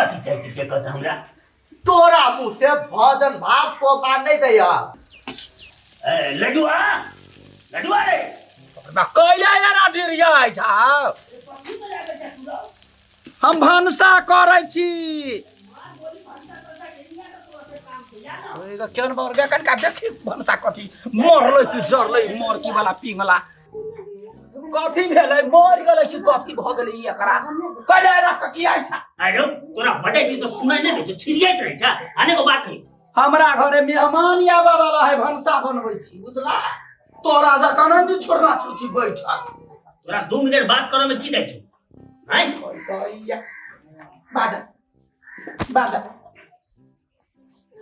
कथी चाहै छी से कह तऽ हमरा। तोरा मुँह से भजन भाव शोभा नहि दैया। ए, लडुआ लडुआ रे। कैला यार डिरिया छा, हम भनसा करै छी। केहन बर गे, कनिका देखी भनसा कथी मरलै कि जरलै, मरकी वाला पिंगला कथी भेलै, मर गेलै कि कथी भऽ गेलै ई एकरा? कैला रख के किया छा? आइ रौ, तोरा बजै छी तऽ सुनै नहि दै छौ, छिड़ियाइत रहै छ। अनेको बात है। हमरा घरे मेहमान आबऽ वाला है, भनसा बनबै छी बुझला? तोरा जकाँ नहि छोड़ना छुची बैठक। तोरा 2 मिनट बात करऽ में की जाइ छौ? आँय? बाजा बाजा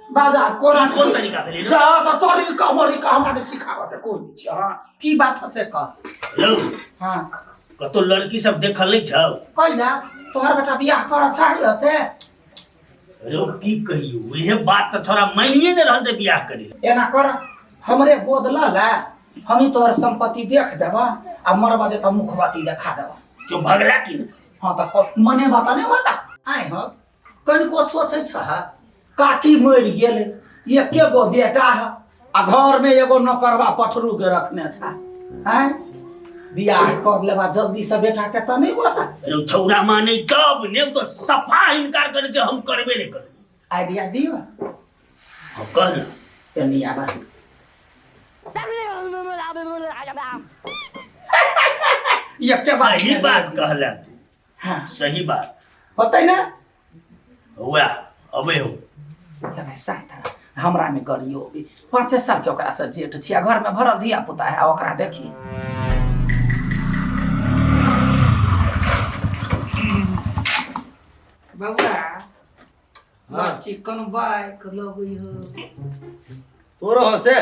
बाजा कोना ई कोन तरीका भेलै जा तऽ तरीका मरीका हमरा नहि सिखाबऽ से कोइ नहि छै। हाँ, की बात है से कह। यौ। हाँ। कतौ लड़की सब देखल नहि छौ? कैला, तोहर बेटा बियाह करऽ चाही से? रौ की कहियौ, इहे बात तऽ छोरा मानिए नहि रहल छै बियाह करे। एना कर, हमरे गोद लऽ ले, हम ही तोहर संपत्ति देख देबह आ मरबा जे तऽ मुखबाती देखा देबह। जो भगला की ने? हाँ तऽ मने बता नहि बता आइ हँ, कनिको सोचै छह, काकी मरि गेल, एके गो बेटा है आ घर में एगो नौकरवा पठरू के रखने छा। आँय, बियाह कर लेबा जल्दी से बेटा के तऽ नहि बता? अरे छौड़ा माने तब ने, तो सफा इनकार करे छै, हम करबे नहि करबै। आइडिया दियो। हाँ, कह ना। कनी आबा। एके बात। सही बात कहला तू। हाँ। सही बात। होतै ने? वएह अबै हो। अबे शांत रह, हमरा नहि गरियो। 5 साल के ओकरा से जेठ छी आ घर में भरल धिया पुता है, ओकरा देखी। बबुआ। हाँ। चिकन बाइक लगै हो। तोरो हो से?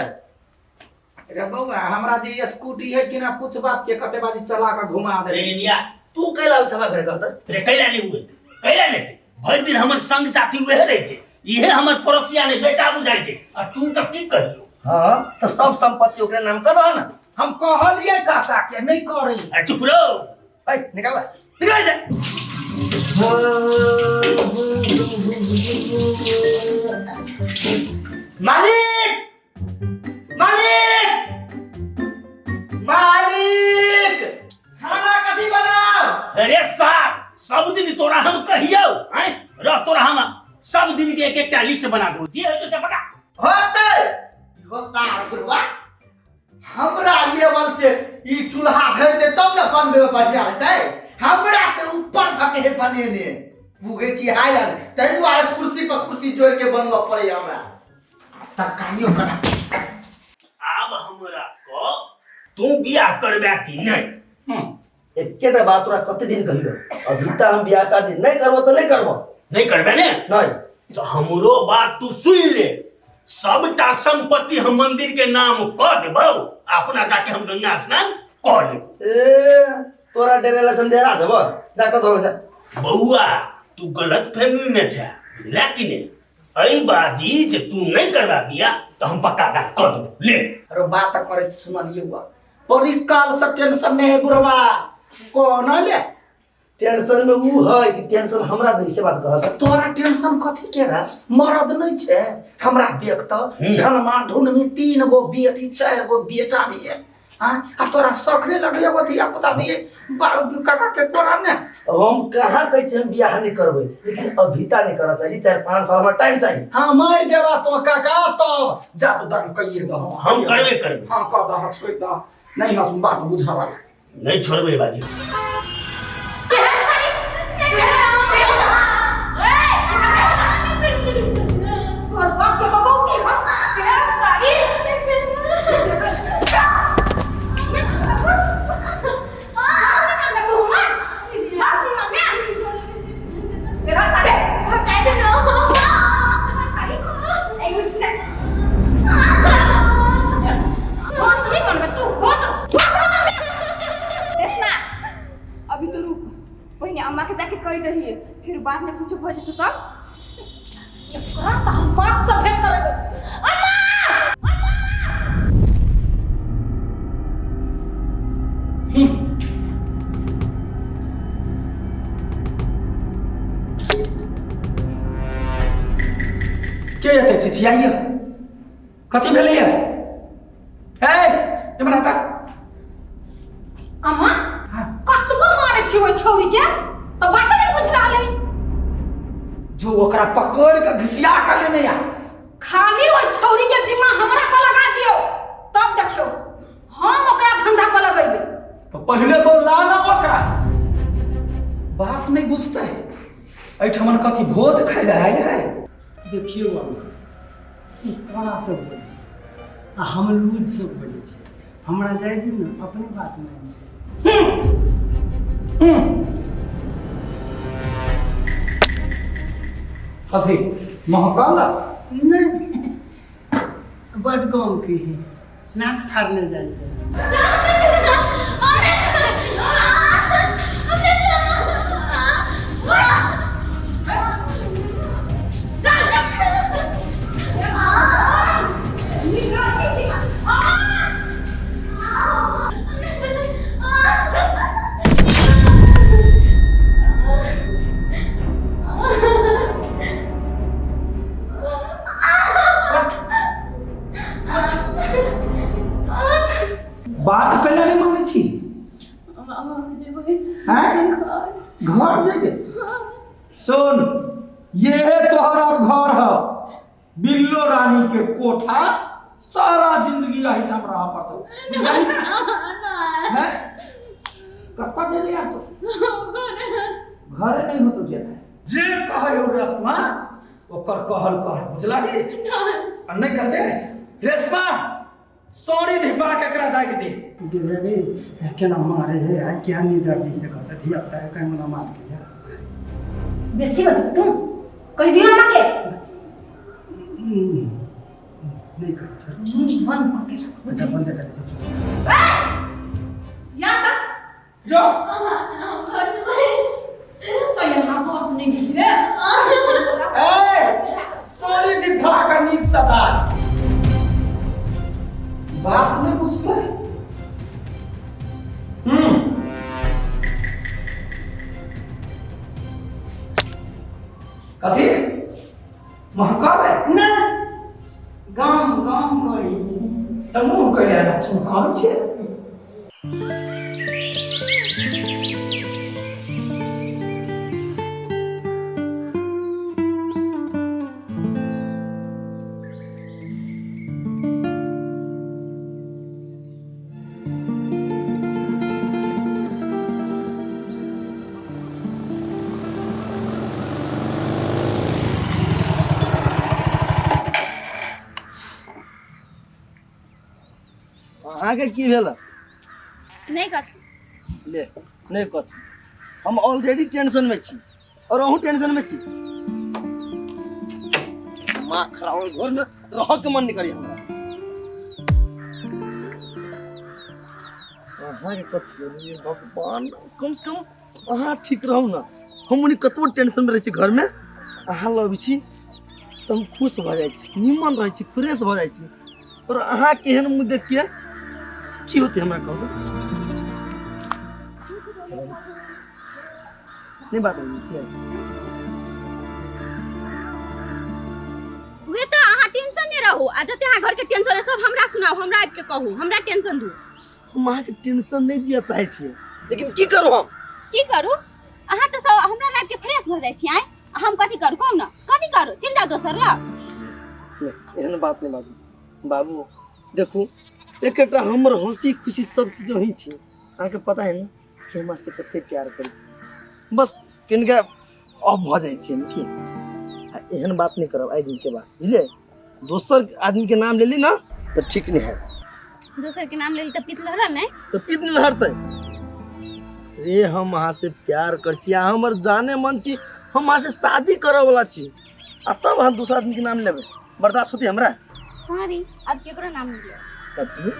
रे बौआ, हमरा जे स्कूटी है कि ना पूछ बाप के, कते बाजी चला के घुमा दे। रे निया। तू कैला आबै छमा घर कहत? रे कैला नहीं हुए, कैला नहीं, भरि दिन हमर संग साथी उहे रहै छै, इहे हमर पड़ोसिया ने बेटा बुझाइ छै आ तू तऽ की कहियो। हाँ तऽ सब संपत्ति ओकरे नाम कऽ दह ना। हम कहलियै काका के नहीं करै। आ चुप रहो। ऐ निकाल निकाल से। मालिक मालिक मालिक, खाना कथी बनाओ? अरे साहब, सब दिन तोरा हम कहियौ आँय रह, तोरा हम सब दिन के एक एकटा लिस्ट बना दू, जे होय से पका। होतै हो सार बुढ़वा, हमरा लेवल से ई चूल्हा धरि दे तब ने बनबे में बढ़िया हेतै। हमरा से ऊपर धके हे बनेने पुगे छी हाय यार, ताहि दुआरे कुर्सी पर कुर्सी जोड़ के बनबऽ पड़ैया हमरा। तरकारियो कटा। आब हमरा कह, तू बियाह करबे कि नहि? एकेटा बात तोरा कते दिन कहियो, अभी तक हम बियाह शादी नहीं करबो तो नहीं करबो। नहीं करबे ने? नहीं। तो हमरो बात तू सुन ले, सबटा संपत्ति हम मंदिर के नाम कह देबौ, अपना जाके हम गंगा स्नान कऽ लेब। ए तोरा डेरेला से हम डेरा जबो, जा कऽ दो जा। बौआ तू गलत फहमी में छे, बुझला कि नहीं? एहि बाजी जे तू नहीं करबा बियाह तो हम पक्का दान कऽ देबौ ले। अरे बात करै सुनलियौ बड़ी काल से टेंशन में है बुढ़वा, कौन ले? टेंशन में ऊ है कि टेंशन हमरा दै से बात कहत? तोरा टेंशन कथी के रे? मरद नहीं छे? हमरा देख त, धनमा ढुनमी, 3 गो बेटी 4 गो बेटा भी है। हाँ, आ तोरा शौक नहीं लगे एगो धिया पुता दिए काका के कोरा ने? हम कहाँ कहै छी हम बियाह नहीं करबै, लेकिन अभी ता नहीं करऽ चाही, 4-5 साल में टाइम चाही। हाँ मर जेबा तो काका, तब जा तू दान कहिए दह। हम करबे करबै। हाँ कह दह, छोड़ दह, नहीं हम बात बुझा वाला नहीं छोड़बै बाजी। रेशमा, अभी तो रुक, पहिने अम्मा के जाके कह दही, फिर बाद में कुछ भऽ जेतौ तब एकरा तऽ हम बाप से भेंट करेबै। अम्मा, अम्मा! के एते चिचियाइए कथी भेलैए ए एमहर आता। अम्मा कतबो मारै छी ओहि छौरी के तऽ बात नहि बुझि रहल है। जो ओकरा पकड़ के घिसिया के लेने आ। खाली ओहि छौरी के जिम्मा हमरा पर लगा दियौ तब देखियौ हम ओकरा धंधा पर लगेबै। तो पहले तो लाना ओकरा। बात नहीं बुझते एहिठमन कथी भोज खाइ लए आयल है। देखियौ बाबू ई कड़ा से बोलै आ हम लूज से बोलै छी, हमरा जाय दियौ ने अपने बात मानि। कथी महकल? नहीं बड गाँव के है, नाक फाड़ने जाइ है। बात कैला नहीं मानै छी? हैं? घर जेबै? सुन ये तोहर अब घर है, बिल्लो रानी के कोठा, सारा जिंदगी एहिठाम रह पड़तौ, बुझलही ना? हैं? कतऽ जेबै यार तू? घरे नहीं होतौ जेनाइ। जे कहै हो रेशमा ओकर कहल कर, बुझलही? आ नहीं करबे रेशमा सॉरी धिपा के एकरा दागि दे। गे केना मारे हे आ क्या नहीं दर्दी से कहता धिया पुता के कहीं मना मार के। बेसी बज तुम कह दियो अम्मा के। नहीं कह मुंह बंद करके रखो। अच्छा बंद कर दे। या का जो तो ये ना तो अपने घिचबे। ए सॉरी धिपा का नीक सदा बात नहीं पूछता है। कथी महकल है? ना गाम गाम कही त मुँह कैला ना चमकाबै छै। अहाँके की भेल? नहीं कथी ले नहीं कथी, हम ऑलरेडी टेंशन में छी और अहूँ टेंशन में छी। माँ खराब घर में रह के मन नहीं करी हमरा। अहाँके कथी भेल भगवान, कम से कम अहाँ ठीक रहू ना। हम ओनी कतबो टेंशन में रहै छी घर में, अहाँ लग छी तऽ हम खुश भऽ जाइ छी, निमन रहै छी, फ्रेश भऽ जाइ छी। और अहाँ केहन मुँह देख के की होतै हमरा कहू? नहीं बात होइ छै। उहे तऽ अहाँ टेंशन नहि रहू आ जते अहाँ घर के टेंशन है सब हमरा सुनाउ, हमरा आबि के कहू, हमरा टेंशन दू। हम अहाँके टेंशन नहीं दिया चाहै छियै, लेकिन की करू हम? की करू? अहाँ तऽ सब हमरा लाइफ के फ्रेश भऽ जाइ छी। आँय हम कथी करू कहू ना, कथी करू? चलि जाउ दोसर लग। नहीं एहन बात नहीं बाजू बाबू। देखू एकटा हमर हंसी खुशी सब चीज वही छी। अहाँके पता है ना कि हमरा से कते प्यार करै छी, बस किनका ऑफ भऽ जाइ छी हम की। आ एहन बात नहीं करब आइ दिन के बाद, बुझलियै? दोसर आदमी के नाम लेली ना तऽ ठीक नहीं है। दोसर के नाम लेली तऽ पीत लहरल नहीं? तऽ पीत नहीं लहरतै रे। हम अहाँ से प्यार कर छी, अहाँ हमर जाने मन छी, हम अहाँ से शादी करऽ वाला छी, आ तब अहाँ दोसर आदमी के नाम लेबै, बर्दाश्त होतै हमरा? सॉरी, अब केकरो नाम नहीं लेब। सच में?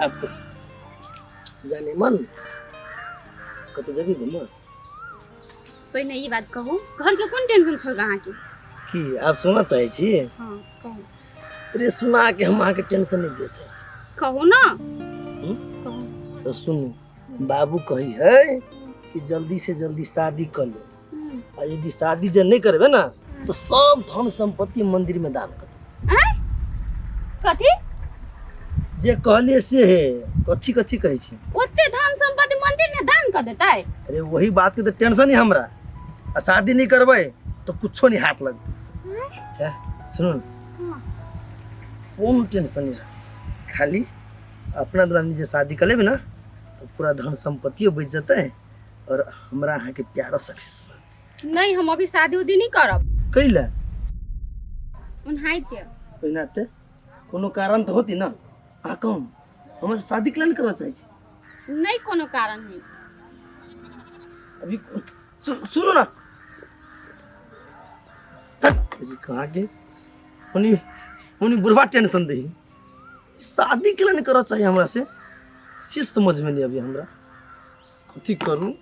अब तो जाने मन कतौ जेबी घूमऽ? पहिने ई बात कहू, घर के कोन टेंशन छल अहाँके? की आप सुनऽ चाहै छी? हाँ कहू। अरे सुना के हम अहाँके टेंशन नहीं दिअ चाहै छी। कहू ना। कहू। तऽ सुनू, बाबू कही है कि जल्दी से जल्दी शादी कर ले। आ यदि शादी जे नहीं करबे ना तो सब धन संपत्ति मंदिर में दान कर देबै। आँय? कथी? जे कहलिए से है। कथी कथी कहै छी? ओते धन संपत्ति मंदिर में दान कर देतै? अरे वही बात के तो टेंशन ही हमरा। आ शादी नहीं करबै तो कुछो नहीं हाथ लगतै। है सुनू ने, कोनो टेंशन नहीं रहतै, खाली अपना दुरानी जे शादी कर लेबै ना तो पूरा धन संपत्तियो बचि जेतै और हमरा अहाँके प्यारो सक्सेस भऽ जेतै। नहीं, हम अभी शादी उदी नहीं करब। कैला? ओनाहिते। ओनाहिते कोनो कारण तऽ होती ना। अहाँ कहू, हमरा से शादी केला नहि करऽ चाहै छी? नहीं, कोनो कारण नहीं। अभी सुनू ना, कहाँ के उन्हीं उन्हीं बुढ़वा टेंशन दही, शादी केला नहीं करऽ चाही हमरा से, से समझ में नहीं अभी हमरा कथी करू।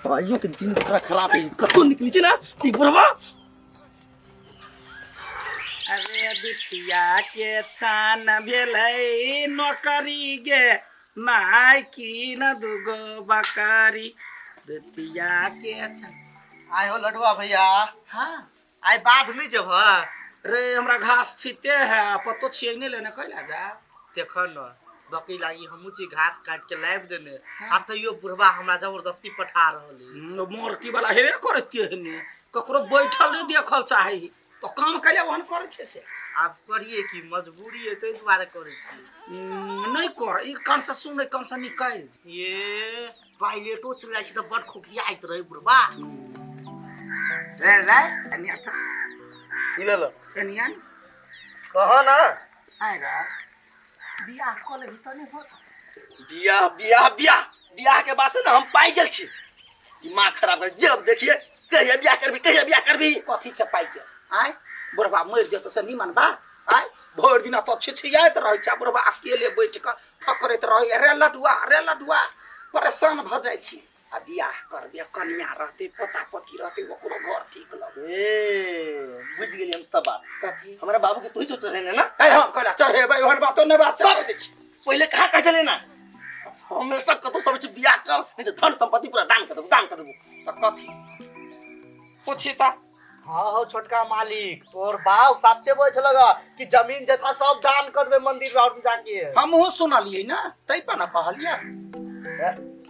आइयो के दिन पूरा खराब है, कतौ निकली छै ना ई बुढ़वा। अरे बिटिया के चान भेलै नौकरी गे माय की न दुगो बकरी, बिटिया के चान। आय हो लडुआ भैया। हाँ। आइ बाध नहीं जेब? रे हमरा घास छीते है, पतो छियै नहीं लेने कैला जा। देख न बकी लागी हमहूँ छी घास काट के लाबि देने, आ तैयो बुढ़वा हमरा जबरदस्ती पठा रहल है। मोरकी वाला हेबे करते है ने, ककरो बैठल नहीं देखल चाही तो काम कैला ओहन करै छै से। आब करिए की, मजबूरी है ताहि दुआरे करै छी। नहीं कर, ई कान से सुन कान से निकाल। ये पायलटो चल जाइ छै तऽ बड खोखियाइत रहे बुढ़वा। रे रे एनिया था। की भेलो? एनिया कह ना। आय रे बियाह कऽ लेबही तऽ नहि होत? बियाह बियाह बियाह बियाह के बाद से ना हम पाइ गेल छी, दिमाग खराब कर। जब देखिए कहिया बियाह करबी, कहिया बियाह करबी। कथी से पाइ गेल? आय बुढ़वा मरि जेतौ से निमन बा? आय भरि दिना तऽ छिछियाइत रहै छै बुढ़वा, अकेले बैठ कऽ फकरैत रहै, रे लडुआ रे लडुआ, परेशान भऽ जाइ छी। आ बियाह करबे, कनिया रहतै, पोता पोती रहतै, ओकरो घर ठीक लगतै। ए बुझि गेलियै हम सब बात। कथी? हमरा बाबू के तू ही चढ़ेने ना? ए हम कहला चढ़ेबै, ओहन बातो नहि बात छै। पहिले कहाँ कहै छलै ना, हमेशा कतौ सब छै बियाह कर नहीं तो धन संपत्ति पूरा दान कर देबो, दान कर देबो। तऽ कथी पूछी तऽ? हाँ हो छोटका मालिक, तोर बाप साचे बोल छलग कि जमीन जथा सब दान करबे मंदिर राउत में जाके। हमहूँ सुनलियै ना तै पर ना कहलियै।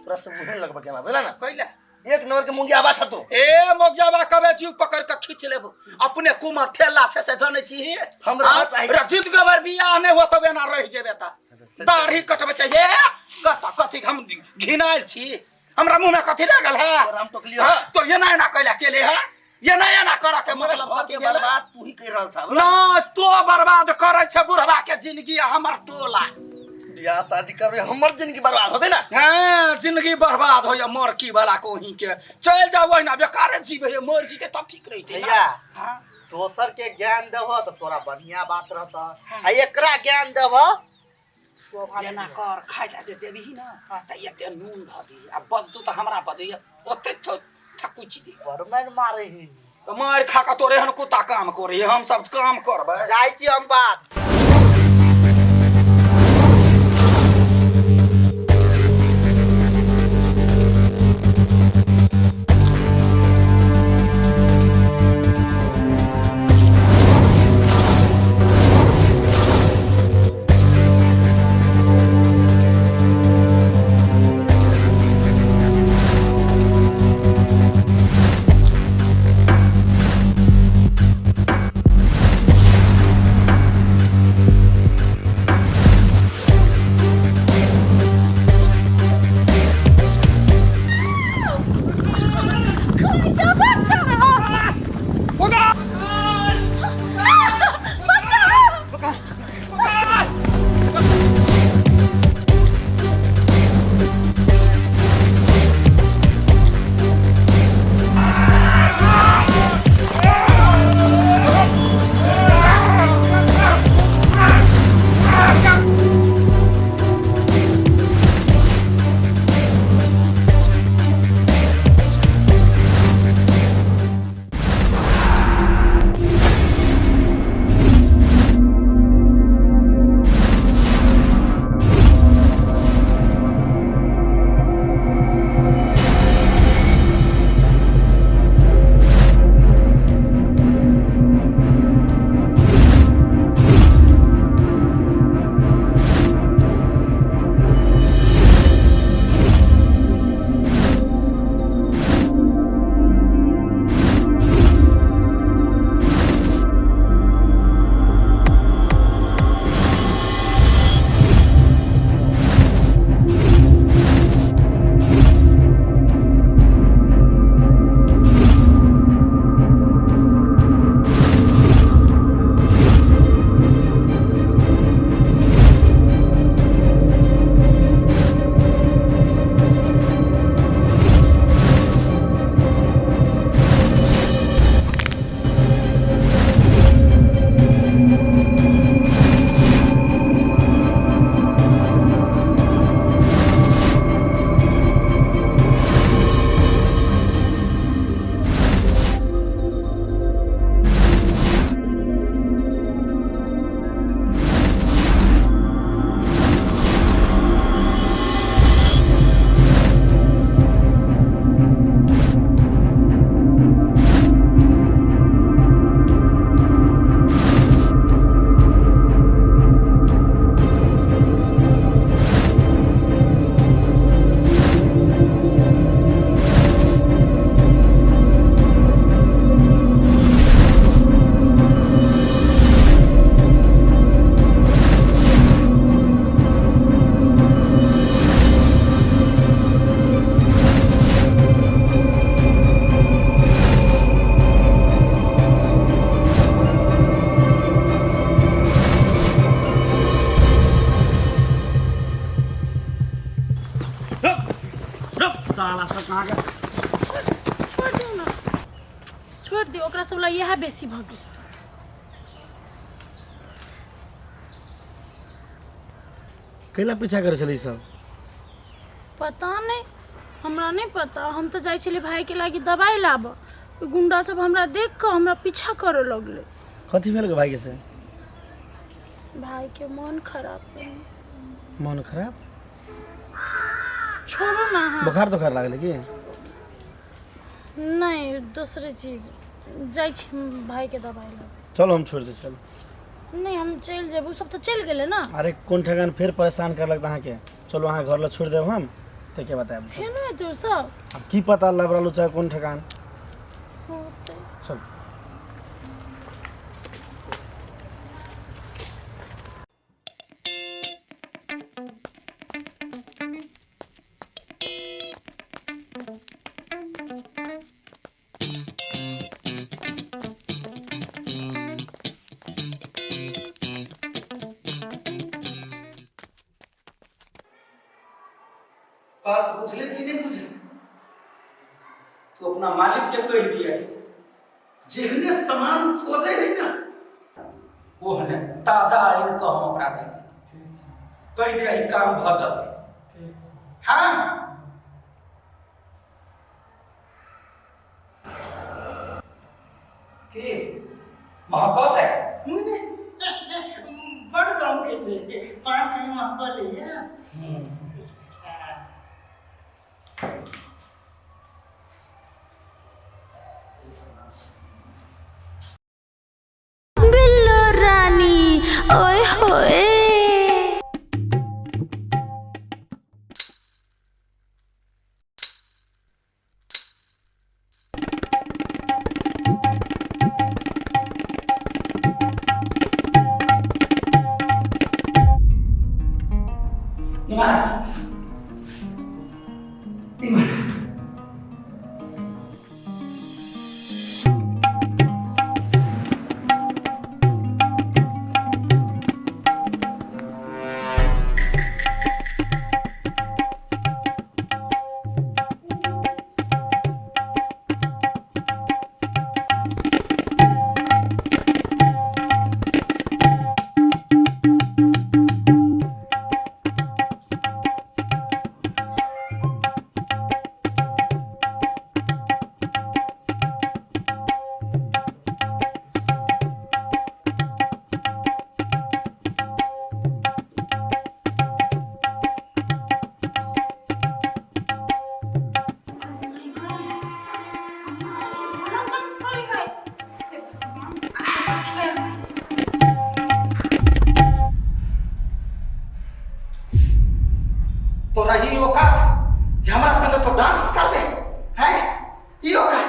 तोरा से मुहे लगबा के बुझला ना? कैला? एक नंबर के मुंगी आवाज छतो। ए मोगियाबा कबे जीव पकड़ के खींच लेबो, अपने कुमार ठेला छै से जानै छी। हमरा चाही। रे जित गबर बियाह नहि होत तबे ना रहि जेबे त दाढ़ी कटबै छै। हे कत कथी हम घिनायल छी, हमरा मुंह में कथी लागल है? तोरा हम टोकलियो। हाँ, तो एना एना कैला केले है, एना एना करऽ के मतलब घर कथी के भेलै? बर्बाद तू ही कहि रहल छा। ना तो बर्बाद करै छै बुढ़वा के जिंदगी आ हमर टोला। बियाह शादी करबे हमर जिंदगी बर्बाद होते ना। हाँ जिंदगी बर्बाद होइया मरकी वाला कोही के, चल जाओ ओहिना बेकारे जीवे है, मर जीते तब ठीक रहिते ना। भैया हाँ। दोसर के ज्ञान देबह तऽ तोरा बढ़िया बात रहत, आ एकरा ज्ञान देबह एना कर खाइ ला जे देबही ना तऽ एते नून धऽ दही आ बजतौ तऽ हमरा बजैया ओते थकुचि दे। बरमैन मारे ही तऽ मारि खा कऽ तोरे एहन कुत्ता काम करै, हम सब काम करबै। जाइ छी हम बात। साला सब कहाँ के छोड़ दियौ ने, छोड़ दियौ, ओकरा सब लए इएह बेसी भऽ गेल। कैला पीछा करै छलै ई सब? पता नहि, हमरा नहि पता। हम तऽ जाइ छलियै भाइके लागि दबाइ लाबऽ, ओहि गुंडा सब हमरा देख कऽ हमरा पीछा करऽ लगलै। कथी भेल गे भाइके से? भाइके मन खराब भेलै। मन खराब? छोड़ू ने अहाँ। बोखार तोखार लागलै की? नहि, दोसरे चीज। जाइ छी हम भाइके दबाइ लाबऽ। चलो हम छोड़ि दै चलू। नहि, हम चलि जेबै, ओ सब तऽ चलि गेलै ने। अरे कोन ठेकान फेर परेशान करलक तऽ अहाँके। चलू अहाँ घर लए छोड़ि देब हम, ताहिके बाद आयब। फेर नहि एतै ओ सब? आब की पता लबड़ा लुचा कोन ठेकान। होतै। चलू। बात बुझले कि नहीं बुझले? तू अपना मालिक के कह दिया जेहने सामान खोजे है ना ओहने ताजा आनि कऽ हम ओकरा दे कह दिया ही काम भऽ जेतै। हाँ की महकल है? बड़ गम के छै, पान कहीं महकल है। बिल्लो रानी ओए होए। इमहर इमहर। तोरा ई औकात जे हमरा संगे तो डांस करबे है? ई औकात?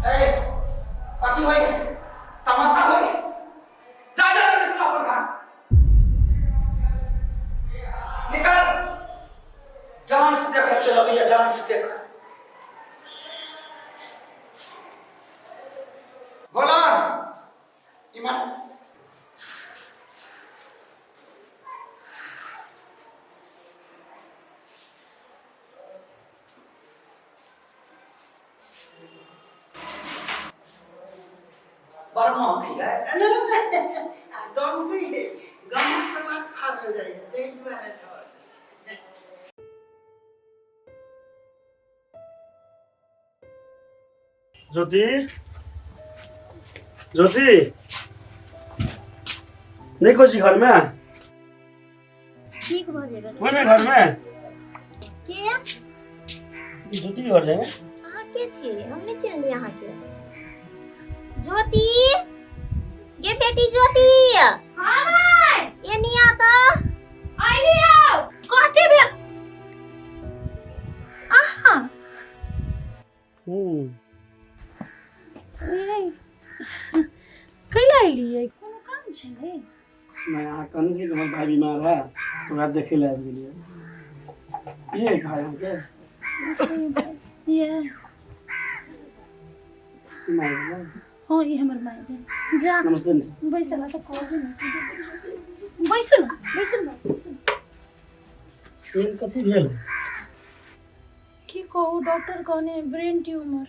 ए कथी होय गेल? तमाशा होय गेल? जा जा निकल अपन घर निकल। डांस देखे चलबैया, डांस देख। गोलन इमहर। बड़ महकै है। गम भी गम समाज फाड़ल जाइए ताहि दुआरे। ज्योति, ज्योति, नहि कोइ छी घरमे? ठीक भऽ जेबै। कोइ नहि घरमे? के? ज्योति घर जाए। अहाँ के छियै? हम नहि चिन्हलियै अहाँके। ज्योति गे, बेटी ज्योति। हाँ माय। एनी आ तऽ। आइलियो। कथी भेल अहाँ? हूँ। कैला एलियै? कोनो काम छै? नहि, अहाँ कहने छी कि हमर भाई बीमार है, ओकरा देखै लए आबि गेलियै। ये भाई अहाँके? ये। माय भेलै? हाँ, ई हमर माय भेल। जा। नमस्ते। बैसल तऽ कहू ने, बैसू ने, बैसू ने, बैसू। एहन कथी भेल? की कहू डॉक्टर कहने ब्रेन ट्यूमर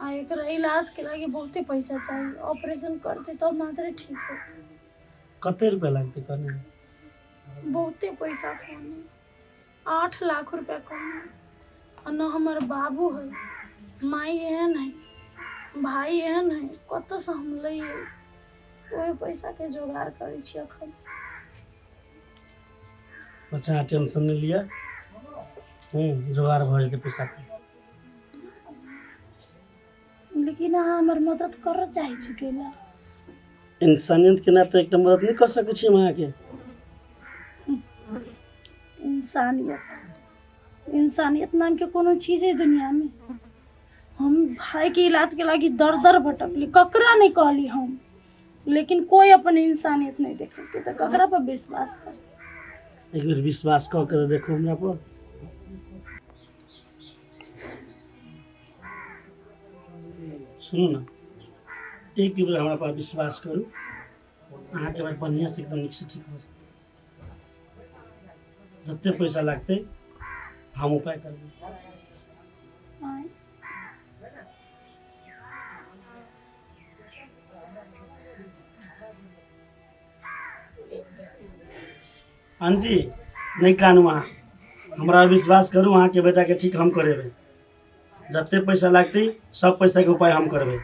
आ एकरा इलाज के लागी बहुते पैसा चाहिए, ऑपरेशन करते तब मात्र ठीक होते। कते रुपया लागतै कहने? बहुते पैसा कहने, 8 लाख रुपया कहने। आ न हमर बाबू है, माई एहन है, भाई एहन है, कतऽसँ हम लैयै? ओहि पैसाके जोगाड़ करै छी अखन। अच्छा अहाँ टेंशन नहि लिअ, जोगाड़ भऽ जेतै पैसाके। लेकिन अहाँ हमर मदद करऽ चाहै छी कैला? इंसानियत के नाते एकटा मदद नहि कऽ सकै छी हम अहाँके? इंसानियत, इंसानियत नामके कोनो चीज है दुनियामे? हम भाईके इलाजके लागी दर दर भटकली, ककरा नहि कहली हम, लेकिन कोई अपन इंसानियत नहीं देखलकै, तऽ ककरा पर विश्वास कर? एक बेर विश्वास कऽ के देखू हमरा पर। सुनू ने, एक बेर हमरा पर विश्वास करू, अहाँके भाई बढ़िआँ से एकदम नीकसँ ठीक हो जायत। जते पैसा लागतै हम उपाय करबै। आँय? आंटी नहीं कानू, अहाँ हमरा विश्वास करू, अहाँके बेटाके ठीक हम करेबै। जते पैसा लागतै सब पैसाके उपाय हम करबै।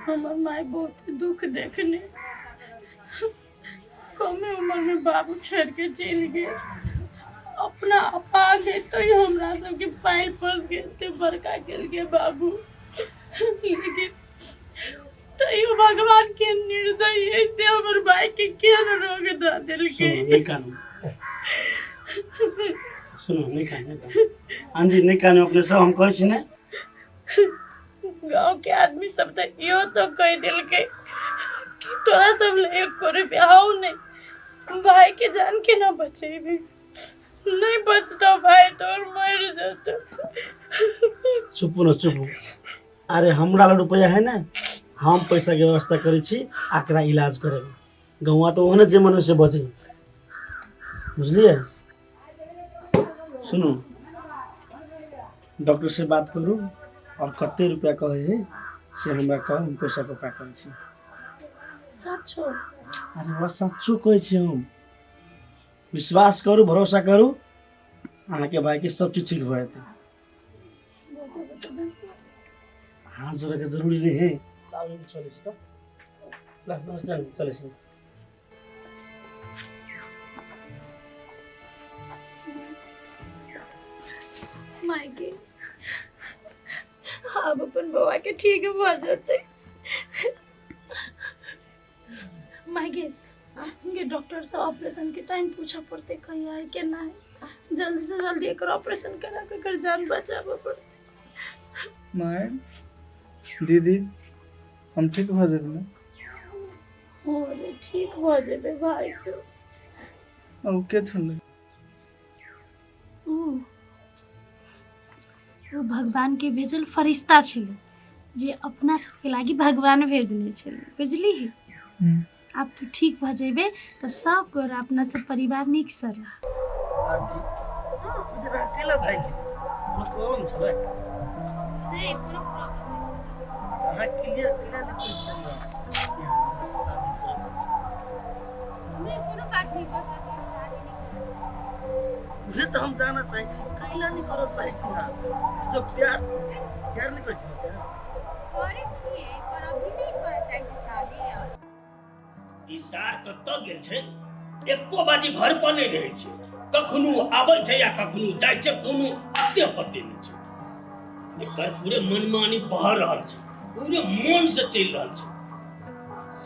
हमर माय बहुत दुख देखने, कमे उम्र में बाबू छोड़ के चलि गेल, अपना अपा गए तो हमरा सबके पाइल फंस गेल, ते बड़का गेल के बाबू, लेकिन तैयो भगवान के निर्दयी है से हमर भाई के केहन रोग दऽ देलकै। सुनू नहीं कानू, सुनू नहीं कानू, नहीं कानू आंटी, नहीं कानू अपने सब, हम कहै छी ने। गाँव के आदमी सब तऽ इहो तो कहि देलकै कि तोरा सब ले एको रुपया हौ नहीं, भाई के जान के ना बचेबी, नहीं बचतो भाई तोर मर जेतो। चुप न चुप, अरे हमरा लग रुपया है ने, हम पैसा के व्यवस्था करै छी, एकरा इलाज करेबै। गौआ तऽ ओहने जे मन से बजे, बुझलियै? सुनू डॉक्टर से बात करू और कते रुपया कहै है से हमरा कहू, हम पैसा के उपाय करै छी। सचो? अरे वाह सचो कहै छी हम, विश्वास करू, भरोसा करू, अहाँके भाई के सब चीज ठीक भऽ जेतै। हाथ जोड़ैके जरूरी नहीं है। चलै छी तऽ, ल नमस्ते, चलै छी। मायके आब अपन बौआ के ठीक भऽ जेतै। मायके गे डॉक्टर से ऑपरेशन के टाइम पूछऽ पड़तै, कहिया है केना है, जल्दी से जल्दी एकर ऑपरेशन करा के एकर जान बचाबऽ पड़तै। माय दीदी हम ठीक भऽ जेबै ने? हो रे ठीक भऽ जेबै भाई तू। ओ के छलै? ओ ओ भगवान के भेजल फरिश्ता छलै, जे अपना सबके लागी भगवान भेजने छलै, बुझलिही? आब तू ठीक भऽ जेबे तऽ सब गोरा अपना सब परिवार नीकसँ रह। आरती, इधर अकेला भाई कोनो प्रॉब्लम छलै? नहि, कोनो प्रॉब्लम नहि। अहाँ क्लियर क्लियर नहि कहै छी हमरा कि अहाँ हमरा से शादी करब? नहि, कोनो बात नहि, बस अभी शादी नहि करब। उहे तऽ हम जानऽ चाहै छी, कैला नहि करऽ चाहै छी अहाँ? जब प्यार प्यार नहि करै छी हमसे? करै छियै, पर अभी नहि करऽ चाहै छी शादी। ई सार कतऽ गेल छै? एको बाजी घर पर नहि रहै छै, कखनो आबै छै या कखनो जाइ छै, कोनो अते पते नहि छै एकर। पूरे मनमानी बह रहल छै, पूरे मन से चलि रहल छै।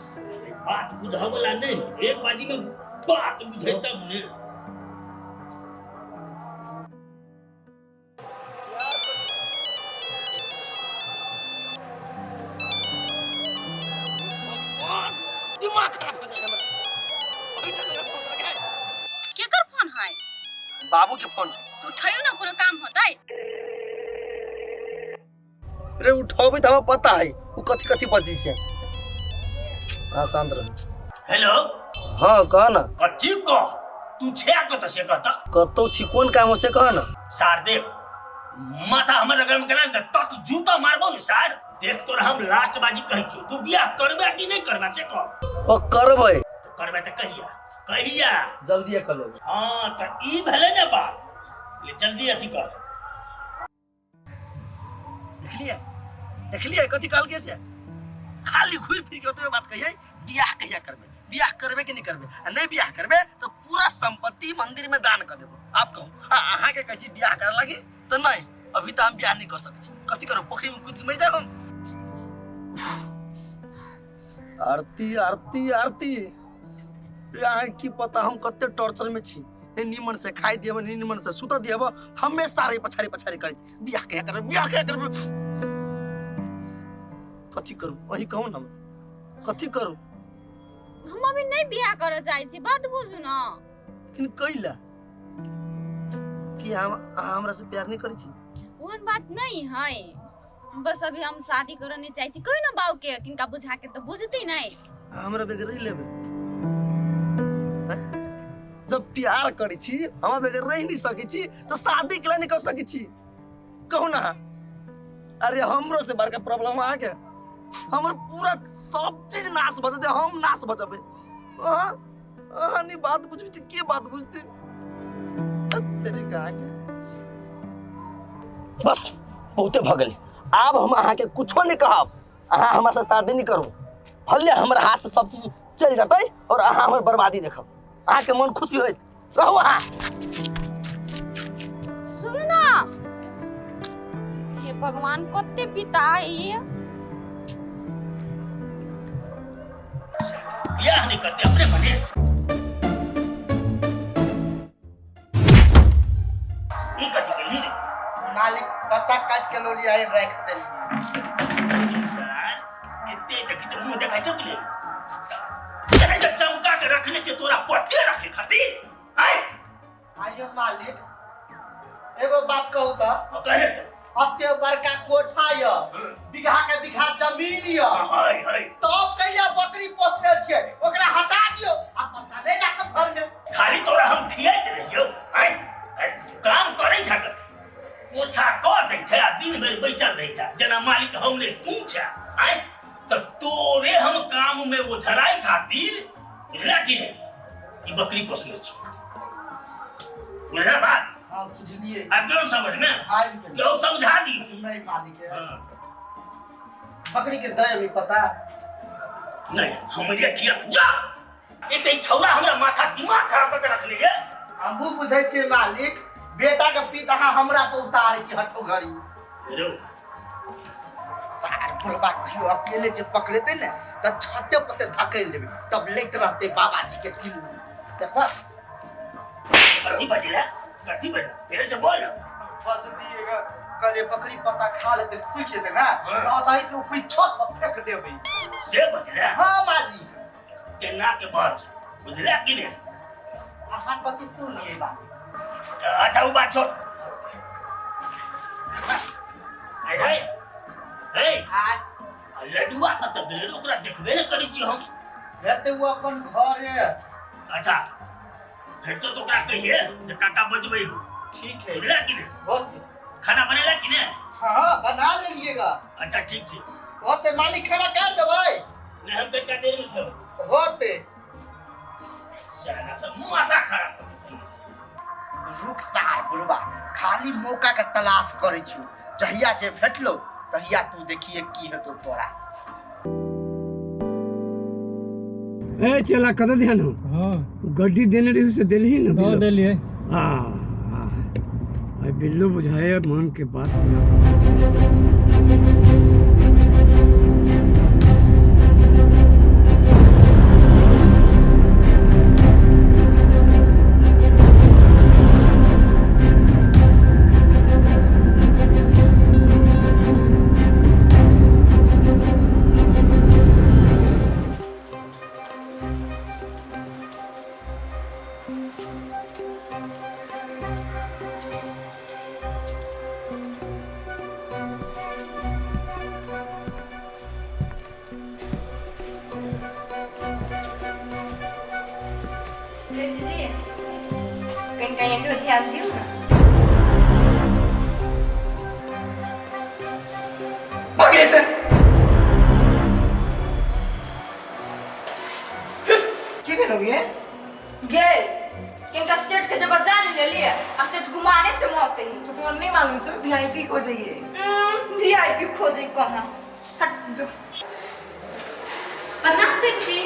साले बात बुझऽ वाला नहि, एक बाजी में बात बुझे तब ने। दिमाग खराब हो जाए हमरा। ओहि टाइम में फोन लगे। केकर फोन है? बाबू के फोन। तू उठैयो ना, कोनो काम होतै। रे उठाबै तऽ हमरा पता है ओ कथी कथी बजै छै। हाँ शांत रह। हेलो। हाँ कह ना। कथी कह? तू छे कतऽ से कहता? कतौ छी, कोन काम हो से कह न। सार देख, माथा हमर गरम केला ने तत जूता मारबो ने सार। देख तोरा हम लास्ट बाजी कहै छियौ, तू बियाह करबे कि नहि करबे से कह। ओ करबै। करबे तऽ कहिया कहिया? जल्दिए कर लेबै। हाँ तऽ ई भेलै ने बात, ले जल्दी अथी कर। देखलिए देखलिए कथी कहलकै से? खाली घुरि फिर के ओतबे बात कहियै, बियाह कहिया करबै, बियाह करबै कि नहि करबै, आ नहि बियाह करबै तऽ पूरा संपत्ति मंदिर में दान कर देबो। आप कहू, आ अहाँके कहै छी बियाह करे लागी तऽ नहि, अभी तऽ हम बियाह नहि कऽ सकै छी। कथी करब, पोखरि में कूदि के मरि जायब हम? आरती आरती आरती, रे अहाँके की पता हम कते टॉर्चर में छी। ने नीमन से खाइ दियब, ने नीमन से सुतऽ दियब, हमेशा रे पछाड़ी पछाड़ी करैत बियाह कहिया करबै, बियाह कहिया करबै। कथी करू अहीं कहू ने, कथी करू? हम अभी नहीं बियाह करऽ चाहै छी, बात बुझू ना। लेकिन कैला कि हम अहाँ हमरा से प्यार नहीं करै छी? ओहन बात नहीं है, बस अभी हम शादी करऽ नहीं चाहै छी। कहि ना बाबू के किनका बुझा के तऽ बुझती नहीं। अहाँ हमरा बगैर रहि लेबै? जब प्यार करै छी, हमरा बगैर रहि नहीं सकै छी तऽ शादी केला नहीं कर सकै छी? कहू ना। अरे हमरो से बड़का प्रॉब्लम अहाँके, हमर पूरा सब चीज नाश भऽ जेतै, हम नाश भऽ जेबै। अहाँ अहाँ नहीं बात बुझबै तऽ के बात बुझतै? तेरे कहाँके बस बहुते भऽ गेलै, आब हम अहाँके कुछो नहीं कहब। अहाँ हमरा से शादी नहीं करू, भले हमर हाथ से सब चीज चलि जेतै और अहाँ हमर बर्बादी देखब, अहाँके मन खुशी होइत रहू। अहाँ सुनू ना, हे भगवान कते पिता है। बियाह नहीं करते अपने मने। ई कथी केलही रे? मालिक पत्ता काट के लोली आई राख देली। सर एते देखी तऽ मुँह देखै छौ कि नहि? देखै छौ चमका के रखने छियै तोरा पत्ते रखे खातिर। आय आइयो मालिक एगो बात कहू तऽ? हाँ, कहे तऽ। अते बड़का कोठा य, बीघा के बीघा जमीन य, हाय हाय, तब कैला बकरी पोसने छियै? ओकरा हटा दियौ आ पत्ता नहीं राखब घर में। खाली तोरा हम खियाइत रहियौ। आय आय, तू काम करै छा कथी? पोछा कऽ दै छै आ दिन भरि बैसल रहै छा जेना मालिक हम नहि तू छा। आय तऽ तोरे हम काम में ओझराइ खातिर, बुझला कि नहि, ई बकरी पोसने छी। बुझला बात? हाँ बुझलिए। आबि गेलौ समझ में? आबि गेल। केहू समझा दी? नहीं मालिक। हाँ। बकरी के दे अभी पता नहीं हमरे किया जा एते छौरा हमरा माथा दिमाग खराब कऽ के रखले ये। हमहूँ बुझै छियै मालिक, बेटा के पीत अहाँ हमरा पर उतारै छी हठो घड़ी। रौ सार बुढ़बा कहियो अकेले जे पकड़ेतै ने तऽ छते पर से धकेल देबै, तब लैत रहतै बाबाजी के दिल। देखबा कथी बजला, कथी बजला, फेर से बोल। बस दिएगा कल बकरी पत्ता खा लेते सूख जेतै ना, तऽ ओतहि से ऊपरी छत पर फेंक देबै। से बजला? हाँ मालिक। केना के बज, बुझला कि नहि? अहाँ कथी सुनलियै बात? अच्छा उ बात छोड़। अरे ए लडुआ कतऽ गेलै रे? ओकरा देखबे ने करै छी हम। हेतै ओ अपन घरे। अच्छा भेटतौ तऽ ओकरा कहिए जे काका बजबै हो। ठीक है। बुझला कि नहि? होते। खाना बनेला कि नहि? हाँ बना लेलिएगा। अच्छा ठीक छै। होते मालिक, खाना काट देबै? नहि, हम कनिका देर में खेबै। होते। साला सब माथा खराब कर देलकै। रुक सार बुढ़बा, खाली मौका के तलाश करै छु, जहिया जे भेटलो तहिया तू देखिए की हेतौ तोरा। ए चला कत ध्यान हो? हाँ। गड्डी देने रही से देलही ना? दऽ देलियै। हाँ हाँ, बिल्लू बुझाए मन के बात ना। सेठ जी। कनिका एकरो ध्यान दियौ ने। भागे से। की भेलौ ये? गे इनका सेठ के जब जान ले लिए आ सेठ घुमाने से मौत ही। तो तुम्हारा नहीं मालूम छो वीआईपी खोजइए। वीआईपी खोजे कहाँ? हट जो। प्रणाम सेठ जी।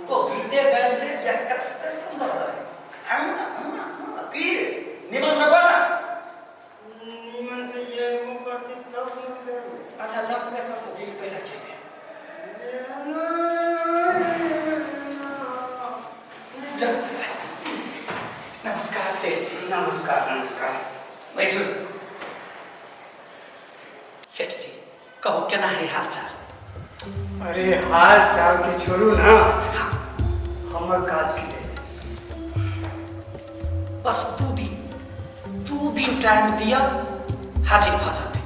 तो बीते गए क्या एक्सप्रेशन बता है? की निमन से बोल ना। निमन से ये वो करती तब। अच्छा जब मैं कर तो गीत पहला के नमस्कार सेठ जी। नमस्कार नमस्कार, बैसू। सेठ जी कहो केना है हाल चाल? अरे हाल चाल के छोड़ू ना, हमर काज के लेल बस 2 दिन टाइम दिया हाजिर भ जेतै।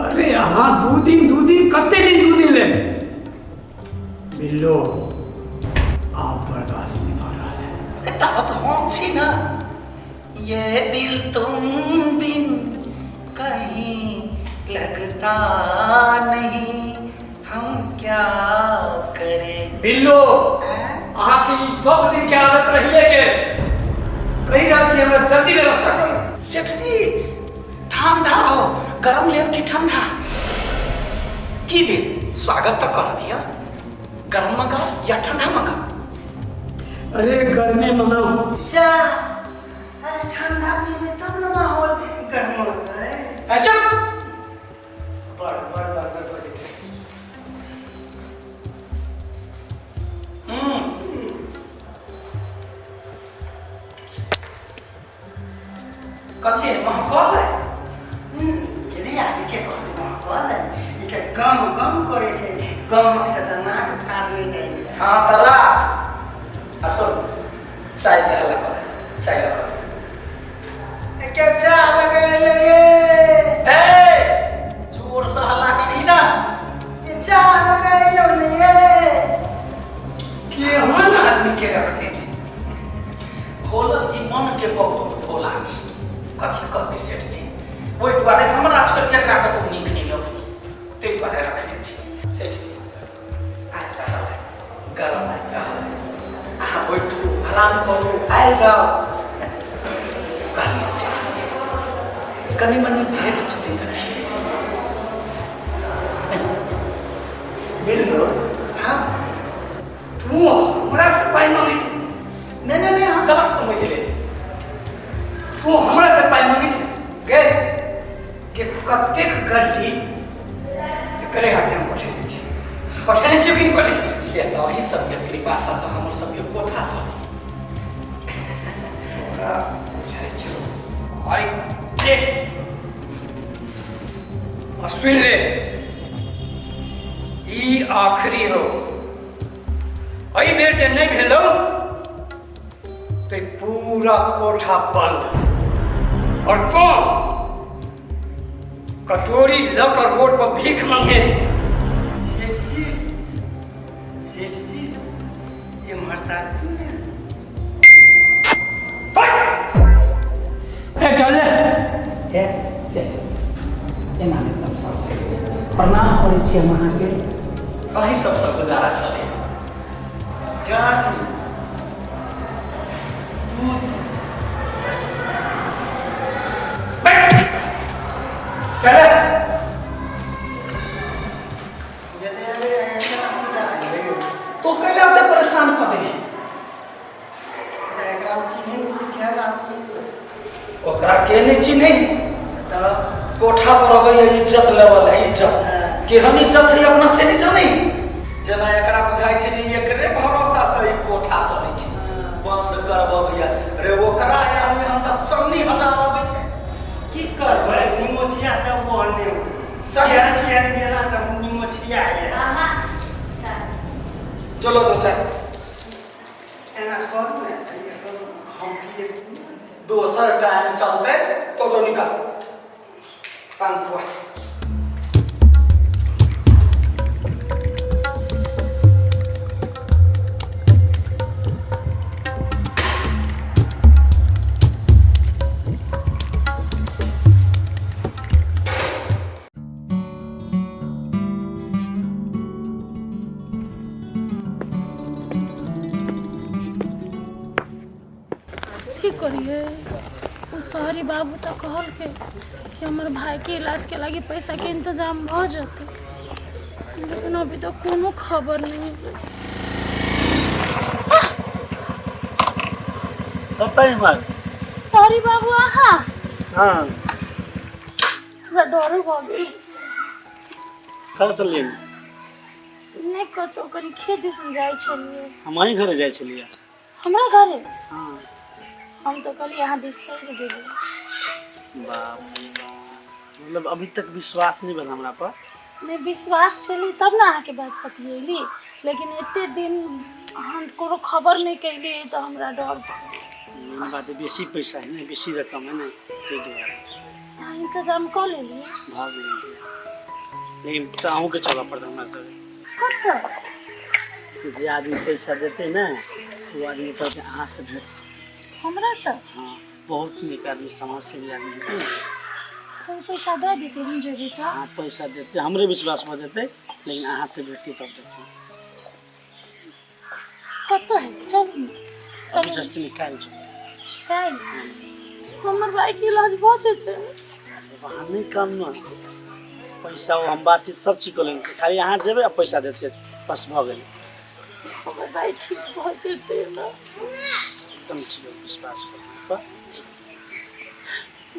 अरे अहाँ 2 दिन 2 दिन कते दिन 2 दिन लेब? बिल्लो आप बर्दाश्त नहीं भऽ रहल है। ताबत हम छी ना। ये दिल तुम बिन कहीं लगता नहीं, हम क्या करें। बिल्लो अहाँके ई सब दिन के आदत रहिए के कहि रहल छी, हमरा जल्दी व्यवस्था करू। सेठ जी ठंडा हो गरम लेब कि ठंडा की लेब? स्वागत तो कर दिया, गरम मंगाओ या ठंडा मंगाओ? अरे गर्मी मनाओ। जा अरे ठंडा पीने तब न माहौल गर्म होतै। अच्छा बड़ बड़ बड़ बड़ बजे। हम्म कथी है महकल है? केली आदि के कहते महकल है। ई के गम गम करे छै, गम से त नाक फाड़ने जाइए। हाँ त राख आ सुन, चाय के हल्ला कर, चाय लगा। के चा लगाइए ये? ए जोर से हल्ला करी ना। ये चा लगाइए ने ये? केहन आदमी के रखने छी? भोला जी मन के बहुत भोला छी, कथी कहबै सेठ जी, ओहि दुआरे हमरा छोड़ि के एकरा कतहु नीक नहि लगै, ताहि दुआरे रखने छी। सेठ जी आबि रहल है, गरम आबि रहल है, अहाँ बैठू आराम करू, आयल जाओ। कहलियै सेठ जी कनि मनि भेट जेतै तऽ ठीक। बिल्लो हाँ तू हमरा से पाइ मांगै छी? नहीं नहीं नहीं, अहाँ गलत समझ ले। तू हमरा से पाइ मांगै छी? गे के कतेक गलती एकरे हाथे हम पठेने छी, पठेने छी कि नहि पठेने छी? से तऽ अही सबके कृपा से तऽ हमर सबके कोठा चलै। ओकरा बुझाइ छौ आइ देख आ सुनि ले, ई आखिरी हो। एहि बेर जे नहि भेलौ तऽ ई पूरा कोठा बंद और तों कटोरी लऽ कऽ रोड पर भीख मांगे। सेठ जी सेठ जी एम्हर ताकू ने। ए चल ले। हे से एना नहि तब सब सेठ जी प्रणाम करै छी हम अहाँके, अही सबसँ गुजारा चलै। जानी दूध बस। चल। जदे अरे एकरा पूजा है। तो कैले ओते परेशान कऽ दे? एकरा चिन्है नहि छै केहन आदमी छै। ओकरा के नहि चिन्है? तऽ कोठा पर अबैया इज्जत लेवल है, इज्जत केहन इज्जत है अपना से नहि जानै। जेना एकरा बुझाइ छै जे एकरे भरोसा से ई कोठा चलै छै, बंद करबैया रे ओकरा आदमी हम तऽ चन्नी हजार अबै छै। की करबै, निमोछिया सब बहने सही। केहन केहन गेला तऽ निमोछिया है। चलो तो चाय। एना करू ने। हम की दोसर टाइम चलते तो जो निकल पंखुआ ठीक करिए उ शहरी बाबू तो कहल के कि हमर भाई के इलाज के लागी पैसा के इंतजाम भ जेतै, लेकिन अभी तो कोनो खबर नहीं है। कब टाइम है? शहरी बाबू आहा। हाँ हमरा डर भ गेल। कहाँ चलिए? नहीं कतौ, कनी खेत दिसन जाइ छलियै। हम अहीं घरे जाइ छलियै। हमरा घरे? हाँ। हम तो कहलियै अहाँ बिसरि गेलियै। बाप रे बाप, मतलब अभी तक विश्वास नहीं भेल हमरा पर? नहीं विश्वास छली तब ना अहाँके बात पतियेली, लेकिन एते दिन हम कोनो खबर नहीं कैली तो हमरा डर मेन बात है बेसी पैसा है ना, बेसी रकम है ना, ताहि दुआरे। अहाँ इंतजाम कऽ लेलियै? भऽ गेलै, लेकिन अहूँके चलऽ पड़त हमरा घरे। कतऽ? जे आदमी पैसा देतै ने ओ आदमी कहतै अहाँ से भेट। हमरा से? हाँ, बहुत नीक आदमी, समाज सेवी आदमी हेतै ने। तो पैसा दऽ देतै हम जेबै तऽ? हाँ पैसा देतै, हमरे विश्वास पर देतै, लेकिन अहाँ से भेटतै तब देतै। कतऽ है? चलू अभी जस्ट निकालि चलू। काल्हि हमर भाई के इलाज भऽ जेतै? वहाँ नहीं काम न पैसा वो हम बातचीत सब चीज कऽ लेने छी, खाली अहाँ जेबै आ पैसा देतै बस भऽ गेलै। हमर भाई ठीक भऽ जेतै ना? एकदम ठीक, विश्वास करू।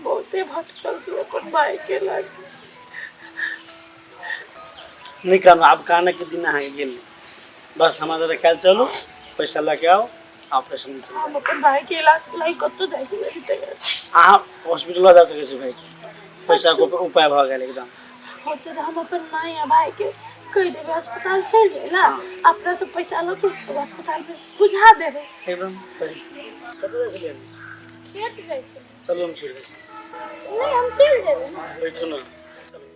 बहुते भटकल छी अपन भाई के लागी। नहीं कहलहुँ आब काने के दिन अहाँके गेल, बस हमरा जरा काल्हि चलू, पैसा लऽ के आउ, ऑपरेशन में चलू। हम अपन भाई के इलाज के लागी कतौ जाइ के लागी तैयार छी। अहाँ हॉस्पिटल लऽ जा सकै छी भाई, पैसा के उपाय भऽ गेल एकदम। होते तऽ हम अपन माय आ भाई के कहि देबै अस्पताल चलि जाइ ला, अपना से पैसा लऽ के अस्पताल में बुझा देबै। एकदम सही। कतऽ जाइ छलियै? खेत जाइ छलियै। चलू हम छोड़ि दै छी। नहीं हम चलि जेबै ना। बैठू ना। चलि जेबै।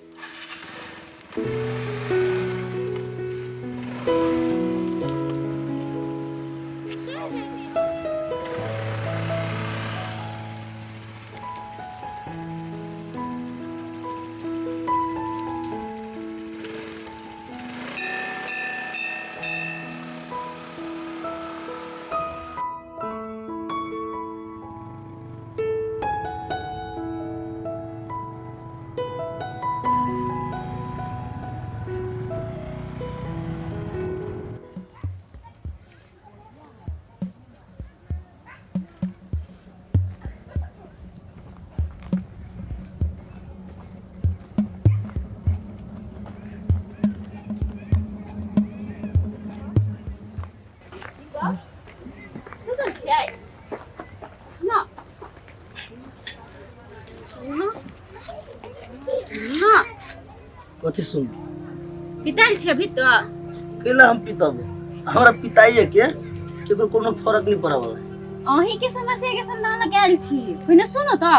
कथी सुन पिताल छै अभी तो? कैला हम पितब? हमरा पिताइए के केकरो कोनो फर्क नहीं पड़े वाला। अहीं के समस्या के समाधान लग आयल छी। पहिने सुनो तो,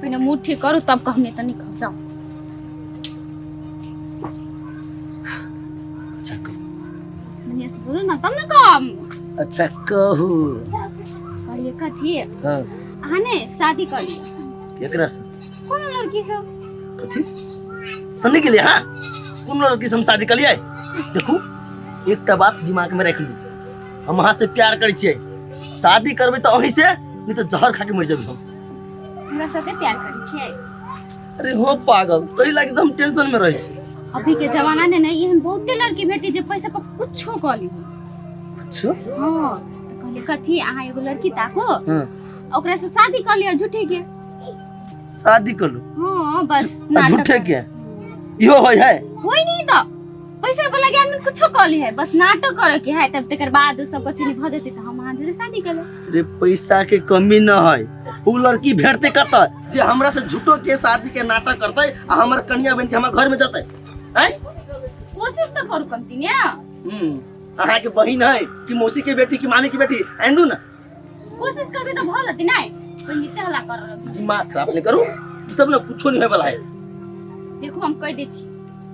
पहिने मूड ठीक करू तब कहने तनी कहब जाओ। अच्छा कहू। बढ़िया से बोलू ना तब ना कहब। अच्छा कहू। कहलिए कथी? हाँ अहाँ ने शादी कर लिअ। केकरा से? कोनो लड़की से। कथी सुनने के लिए? हाँ कोनो लड़की से हम शादी कर लियै? देखू एकटा बात दिमाग में रख लू, हम अहाँ से प्यार करै छियै, शादी करबै तऽ अहीं से, नहीं तऽ जहर खा के मर जेबै हम। हमरा सबसे प्यार करै छियै? अरे हो पागल, तही लागी तऽ हम टेंशन में रहै छी। अभी के जमाना में नहीं एहन बहुते लड़की भेटी जे पैसा पर कुछो कऽ ली। कुछो? हाँ तऽ कहलिए कथी अहाँ एगो लड़की ताको, हाँ ओकरा से शादी कर लिअ झूठे के। शादी कर लू? हाँ बस झूठे के इहो होय है? होय नहीं तो पैसा वाला के आदमी कुछो कर ली है, बस नाटक करे के है, तब तकर बाद सब कथी नहीं भ जेतै त हम अहाँ जोरे शादी कर लेब। रे पैसा के कमी न है, उ लड़की भेटते कत जे हमरा से झूठो के शादी के नाटक करतै आ हमर कन्या बन के हमर घर में जतै? हैं कोशिश तो करू कमती ने। अहाँ के बहिन है कि मौसी के बेटी कि मामी के बेटी, आंदू ना। कोशिश करबे त भऽ जेतै नै पहिने हल्ला कर रहल। दिमाग खराब नहीं करू, ई सब ने कुछो नहीं होय वाला है। देखो हम कह दै छी,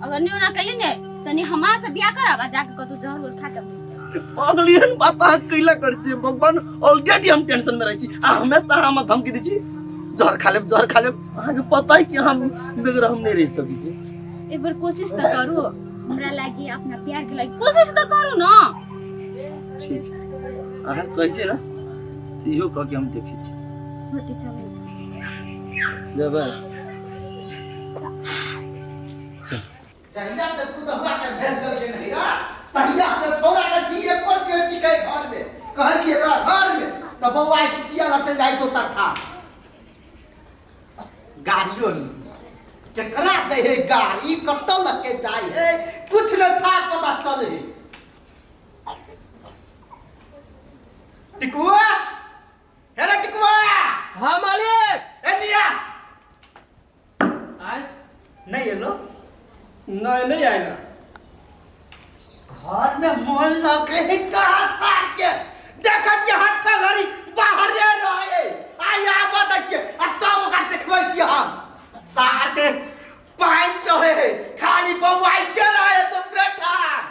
अगर नहीं ओना कैली ने तनी हमरा से बियाह कराबा जाके कतौ जहर उहर खा के। पागल एहन बात अहाँ कैला करै छी भगवान? ऑलरेडी हम टेंशन में रहै छी आ हमेशा अहाँ हमरा धमकी दै छी जहर खा लेब, जहर खा लेब। अहाँके पता है कि हम बगैर हम नहीं रह सकै छी। एक बार कोशिश तो करू, हमरा लागी अपना प्यार के लागी कोशिश तो करू ना। ठीक अहाँ कहै छी ना तऽ इहो कह के हम देखै छी। होते चलू। जेबै चल। जहिया से पुतहुआ के भेज देलियै नहिरा तहिया से छौड़ा के जी एको रत्ती नहि टिकै घर में। कहै छियै रह घर में तऽ बौआ छिचिया ला चलि जाइ दोसर ठाम। गाड़ियो नहि केकरा दै है गाड़ी, कतऽ लऽ के जाइ है कुछ नहि था पता चले है। टिकुआ हे रे टिकुआ। हाँ मालिक। ए निया आय नहीं एलो? नहीं नहीं आएगा। घर में मोल लगे है कहाँ सार के देखत जे हट्ठा घड़ी बाहर जे रहे आइ आबत छियै आ तब ओकरा देखबै छियै हम। सार के पानि चढ़े है खाली बौआइते रहे दोसरे ठाम।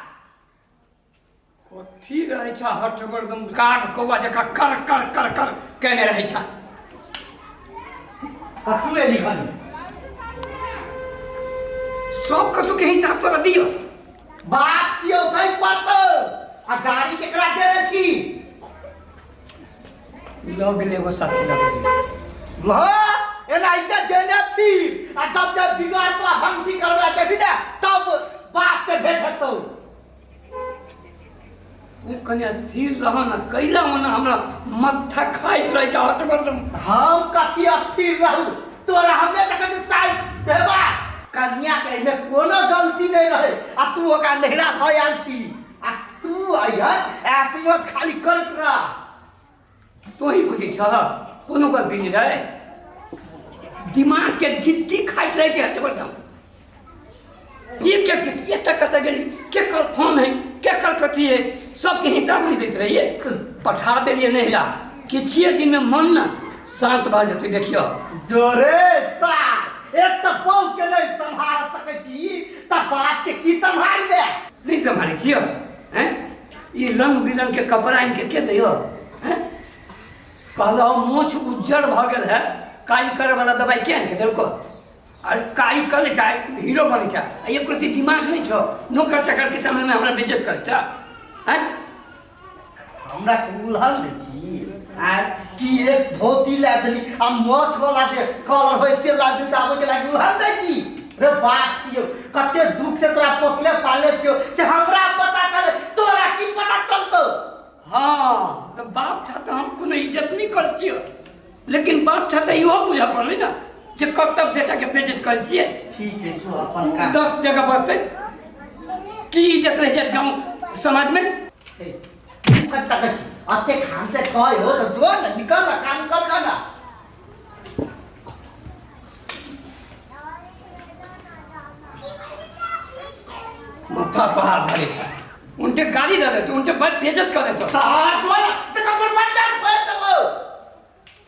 कथी रहै छ हठ एकदम काग कौआ जकाँ कर कर कर कर केने रहै छ। कखनो एली घर में? सब कतौ के हिसाब तोरा दियो। बाप छियौ दै पड़तौ। आ गाड़ी केकरा देने छी? लऽ गेलै एगो साथी लऽ गेलै। हाँ, एनाहिते देने फिर आ जब जब बिगाड़ तो भंगती करवा जेबही ने तब बाप से भेंट हेतौ। तू कने स्थिर रह न, कैला मने हमरा माथा खाइत रहै छ हट एकदम। हम कथी अस्थिर रहू? तोरा हमे तक जे चाय देबा कन्या के एहिमे कोनो गलती नहीं रहे आ तू ओकरा नहिरा धऽ आयल छी आ तू अइहन ऐसमत खाली करैत रह। तू ही बुझै छह कोनो गलती नहीं रहे, दिमाग के गिद्दी खाइत रहै छै हट एकदम। ये के एतऽ कतऽ गेली, केकर फोन है केकर कथी है सबके हिसाब हम दैत रहियै। पठा देलियै नहिरा, किछुए दिनमे मन ने शान्त भऽ जेतै। देखियौ जोरे सार एक तऽ बहू के नहीं सम्हार सकै छी तऽ बाप के की सम्हारबे? नहीं सम्हारै छियौ हैं? ई रंग बिरंग के कपड़ा आनि के के दैयो हैं? कहलहुँ मोछ उज्जर भऽ गेल है, कारी करे वाला दवाई के आनि के देलको? अरे कारी कर ले चाहे हीरो बनै छै आ एको रत्ती दिमाग नहि छौ, नौकर चाकर के सामने हमरा बेइज्जत करै छ हैं? हमरा तऽ उलहन दै छी आय कि एक धोती ला देली आ मोछ वाला जे कलर होइ से ला देली तऽ आबे के लागी उलहन दै छी। रे बाप छियौ कते दुख से तोरा पोसले पालले छियौ से हमरा पता चले तोरा की पता चलतौ? हाँ तऽ बाप छा तऽ हम कोनो इज्जत नहि करै छियौ, लेकिन बाप छा तऽ इहो बुझऽ पड़लै ने जे कब तक बेटा के बेइज्जत करै छियै। ठीक है जो अपन काम। 10 जगह बसतै की इज्जत रहि जायत गाँव समाज में? कत्ता कछि अते खान से कहै हो तऽ जो ने निकल ना काम कर ना। माथा पहाड़ धरे छै, उनटे गाड़ी दे देतो, उनटे बड़ बेइज्जत कर देतो। तार जो ना तऽ अपन मंडल फोड़ देबो।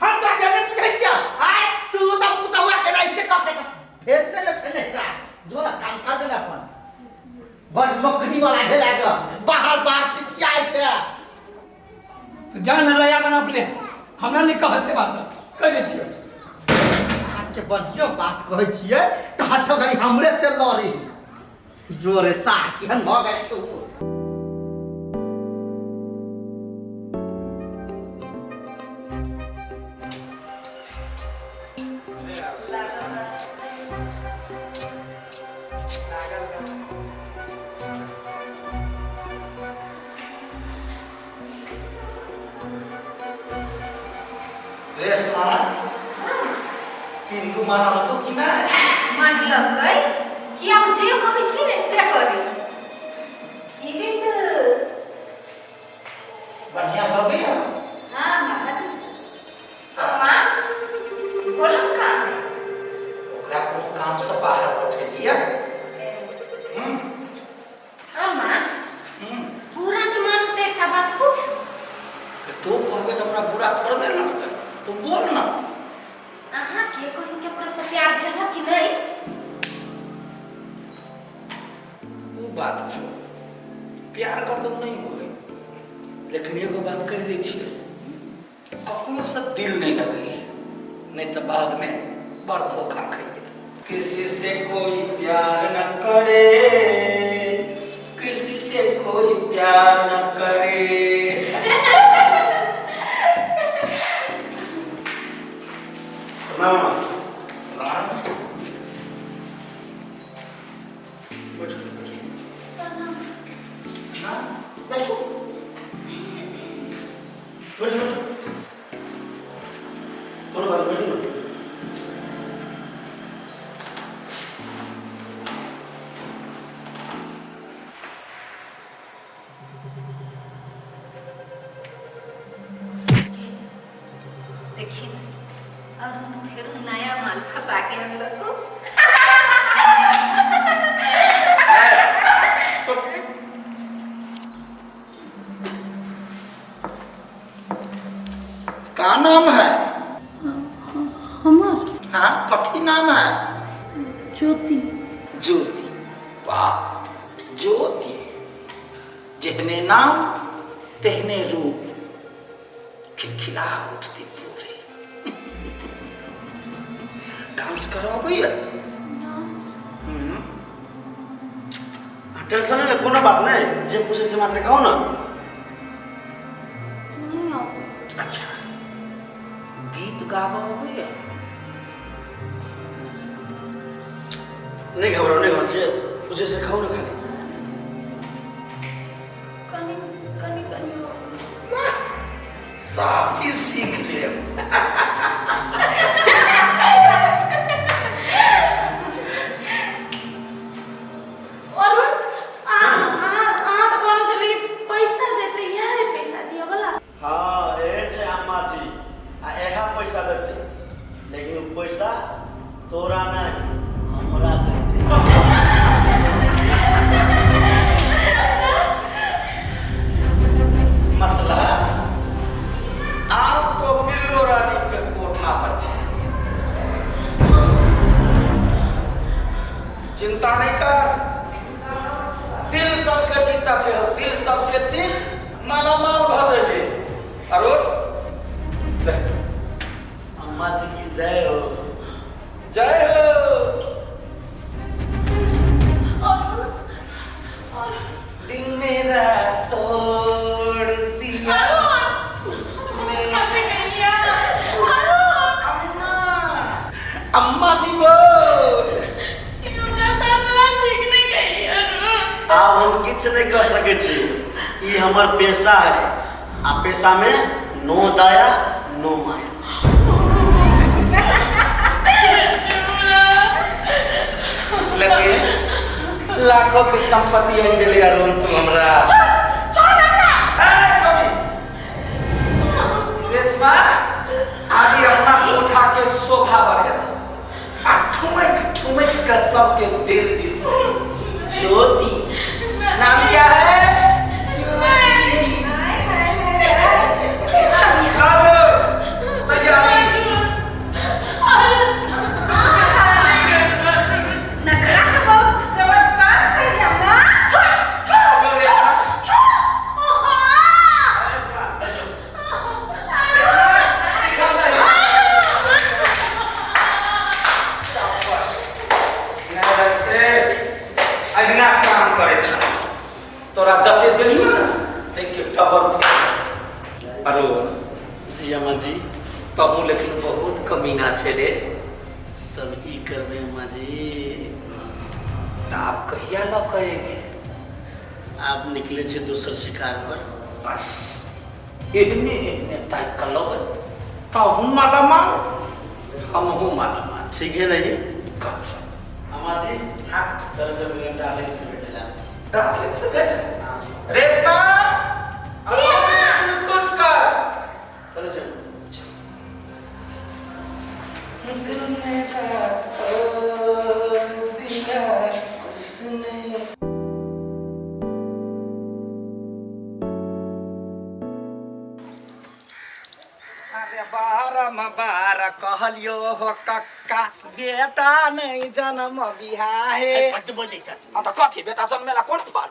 हम तो जने बुझै छियै आय तू तऽ पुतहुआ के राइते कह के भेज देले छै ने एकरा। जो ना काम कर देले अपन। बड़ नौकरी वाला भेला ग बाहर बाहर छिछियाइ छै। तो जान लया बना अपने हमरा नहीं कह से बात कह दे छियै। अहाँके बढ़िया बात कहै छियै तऽ हठ घड़ी हमरे से लड़े जोरे सा केहन भऽ गेल छौ। रेशमा बिंदु मानलको कि नहि? मानलकै कि आब जे कहै छी ने से करी। की बिंदु बढ़िया भऽ गेल? हाँ हाँ। अम्मा बोलो का ओकरा कोनो काम से बाहर पठेलियै। अम्मा पूरा नहीं मानते एकटा बात पूछ। तू कहबे तऽ हमरा हमरा बुरा थोड़बे लगतै। तू बोल ना। अहाँ के कहियो केकरो से प्यार भेल है कि नहीं? उ बात छो, प्यार कतौ नहीं होय, लेकिन एगो बात कहि दै छियै, ककरो से दिल नहीं लगै, नहीं तो बाद में बड़ धोखा खइबे। किसी से कोई प्यार न करे, किसी से कोई प्यार न करे। प्रणाम। बैठो बैठो, कोनो बात, बैठो ना। देखिए अरुण फिर नया माल फंसा के हम लोग को। का नाम है हमर? हाँ, कथी नाम है? ज्योति। ज्योति, वाह ज्योति, जितने नाम तेहने रूप, खिलखिला उठती पूरे। डांस करो भैया। डांस? टेंशन नहीं, कोनो बात नहीं, जे पूछे से मात्र खाओ ना। नहीं आओ। अच्छा, गीत गावा भैया? नहीं घबराओ, नहीं घबराओ, जे पूछे से खाओ ना खाली। कनी कनी कनी सब चीज सीख ले। अरुण आ आ आ तो कहने चले कि पैसा देते, यार पैसा दिया वाला। हाँ ए छै अम्मा जी, आ एहा पैसा देते, लेकिन उ पैसा तोरा नहीं हमरा देते। मतलब आप तो बिल्लो रानी के कोठा पर छे, चिंता नहीं कर, दिल सबके जीता के हो, दिल सबके जीत मालामाल भ जेबे। अरुण अम्मा जी की जय हो। जय हो। दिल मेरा तोड़ दिया उसने। अम्मा, अम्मा जी बोल। ठीक नहीं कही अरुण। आब हम किछु नहीं कर सकै छी, ई हमर पेशा है, आ पेशा में नो दया नो माया। लेकिन लाखों के संपत्ति आनि देले अरुण तू हमरा। रेशमा आगे अपना कोठा के शोभा बढ़ेत आ ठुमक ठुमक के सबके दिल जीत। ज्योति नाम क्या है? ज्योति। तैयारी। नखरा तो बहुत जबरदस्त है ना। अहिना काम करे छ, तोरा जते देलियो ना देख के डबल। अरुण जी अम्मा जी, तहु लेकिन बहुत कमीना छे रे। सब ई करबे अम्मा जी। त आब कहिया लऽ के एबे? आप निकले छे दोसर शिकार पर। बस एहने एहने ताकि कऽ लबै, तहु मालामाल हमहू मालामाल। ठीक है नहीं? कसम। अम्मा जी हाँ चलो सब डार्लिंग से भेटेला। डार्लिंग से भेट। रेशमा अरुण खुश कर। चलो चलो। दिल मेरा तोड़ दिया उसने। अरे बारम्बार कहलियो हो कक्का बेटा नहीं जन्म बिहाहे। बड्ड बजै छ। आ तऽ कथी बेटा जन्मेला कोन फल?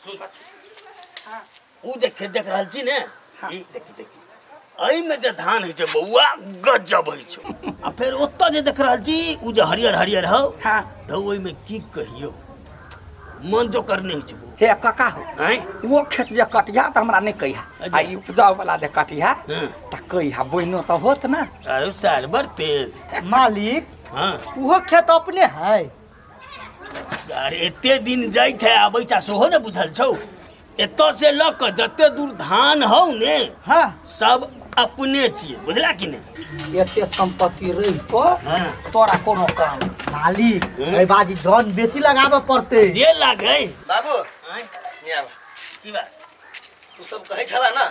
सुन, उ जे खेत देख रहल छी ने, ई देखी देखी, एहिमे जे धान होइ छै बौआ गजब होइ छै। आ फेर ओतऽ जे देख रहल छी उ जे हरियर हरियर हौ, हाँ, तऽ ओहिमे की कहियौ, मन जोकर नहि होइ छै बौआ। हे काका हो, आँय? वो खेत जे कटिहा तऽ हमरा नहि कहिहा, आ ई उपजाउ वाला जे कटिहा तऽ कहिहा, बहिनो तऽ होत ना। अरे साल बड़ तेज मालिक। हाँ। उहो खेत अपने है? अरे एते दिन जाइ छै आबै छै सेहो ने बुझल छौ। एतऽ से लऽ कऽ जते दूर धान हौ ने, हाँ, सब अपने छियै, बुझला कि नहि? एते संपत्ति रहि कऽ तोरा कोनो काम? मालिक, एहि बाजी जन बेसी लगाबऽ पड़तै। जे लागै। बाबू। आँय? यहाँ आब। की बात? तू सब कहै छला ना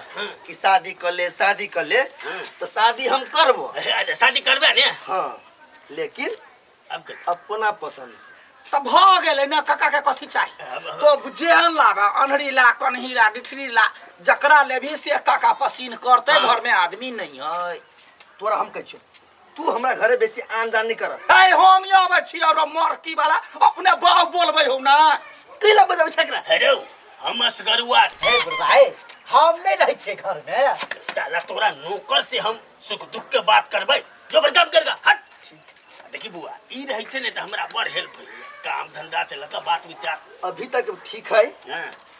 कि शादी कर ले, शादी कर ले, तो शादी हम करबो। अच्छा, शादी करबे ने? हाँ, लेकिन अब अपना पसंद से। तऽ भऽ गेलै ने, काका के कथी चाही? तो जेहन लाबे, अन्हरी ला, कन्ही ला, डिठरी ला, जकरा लेबही से काका पसीन करतै। घर में आदमी नहीं है। तोरा हम कहै छियौ, तू हमरा घरे बेसी आन जान नहीं कर। ऐ, हम अबै छी और मरकी वाला अपने बाप बोलबै हो ना। कैला बजाबै छै एकरा? हेरो, हम असगरुआ हे भाई, हम नहीं रहै छियै घर में। साला, तोरा नौकर से हम सुख दुख के बात करबै? जो बड़ काम करगा, हट। देखी बुआ, ई रहै छै ने तऽ हमरा बड़ हेल्प होइए, काम धंधा से लऽ कऽ बात विचार। अभी तक ठीक है,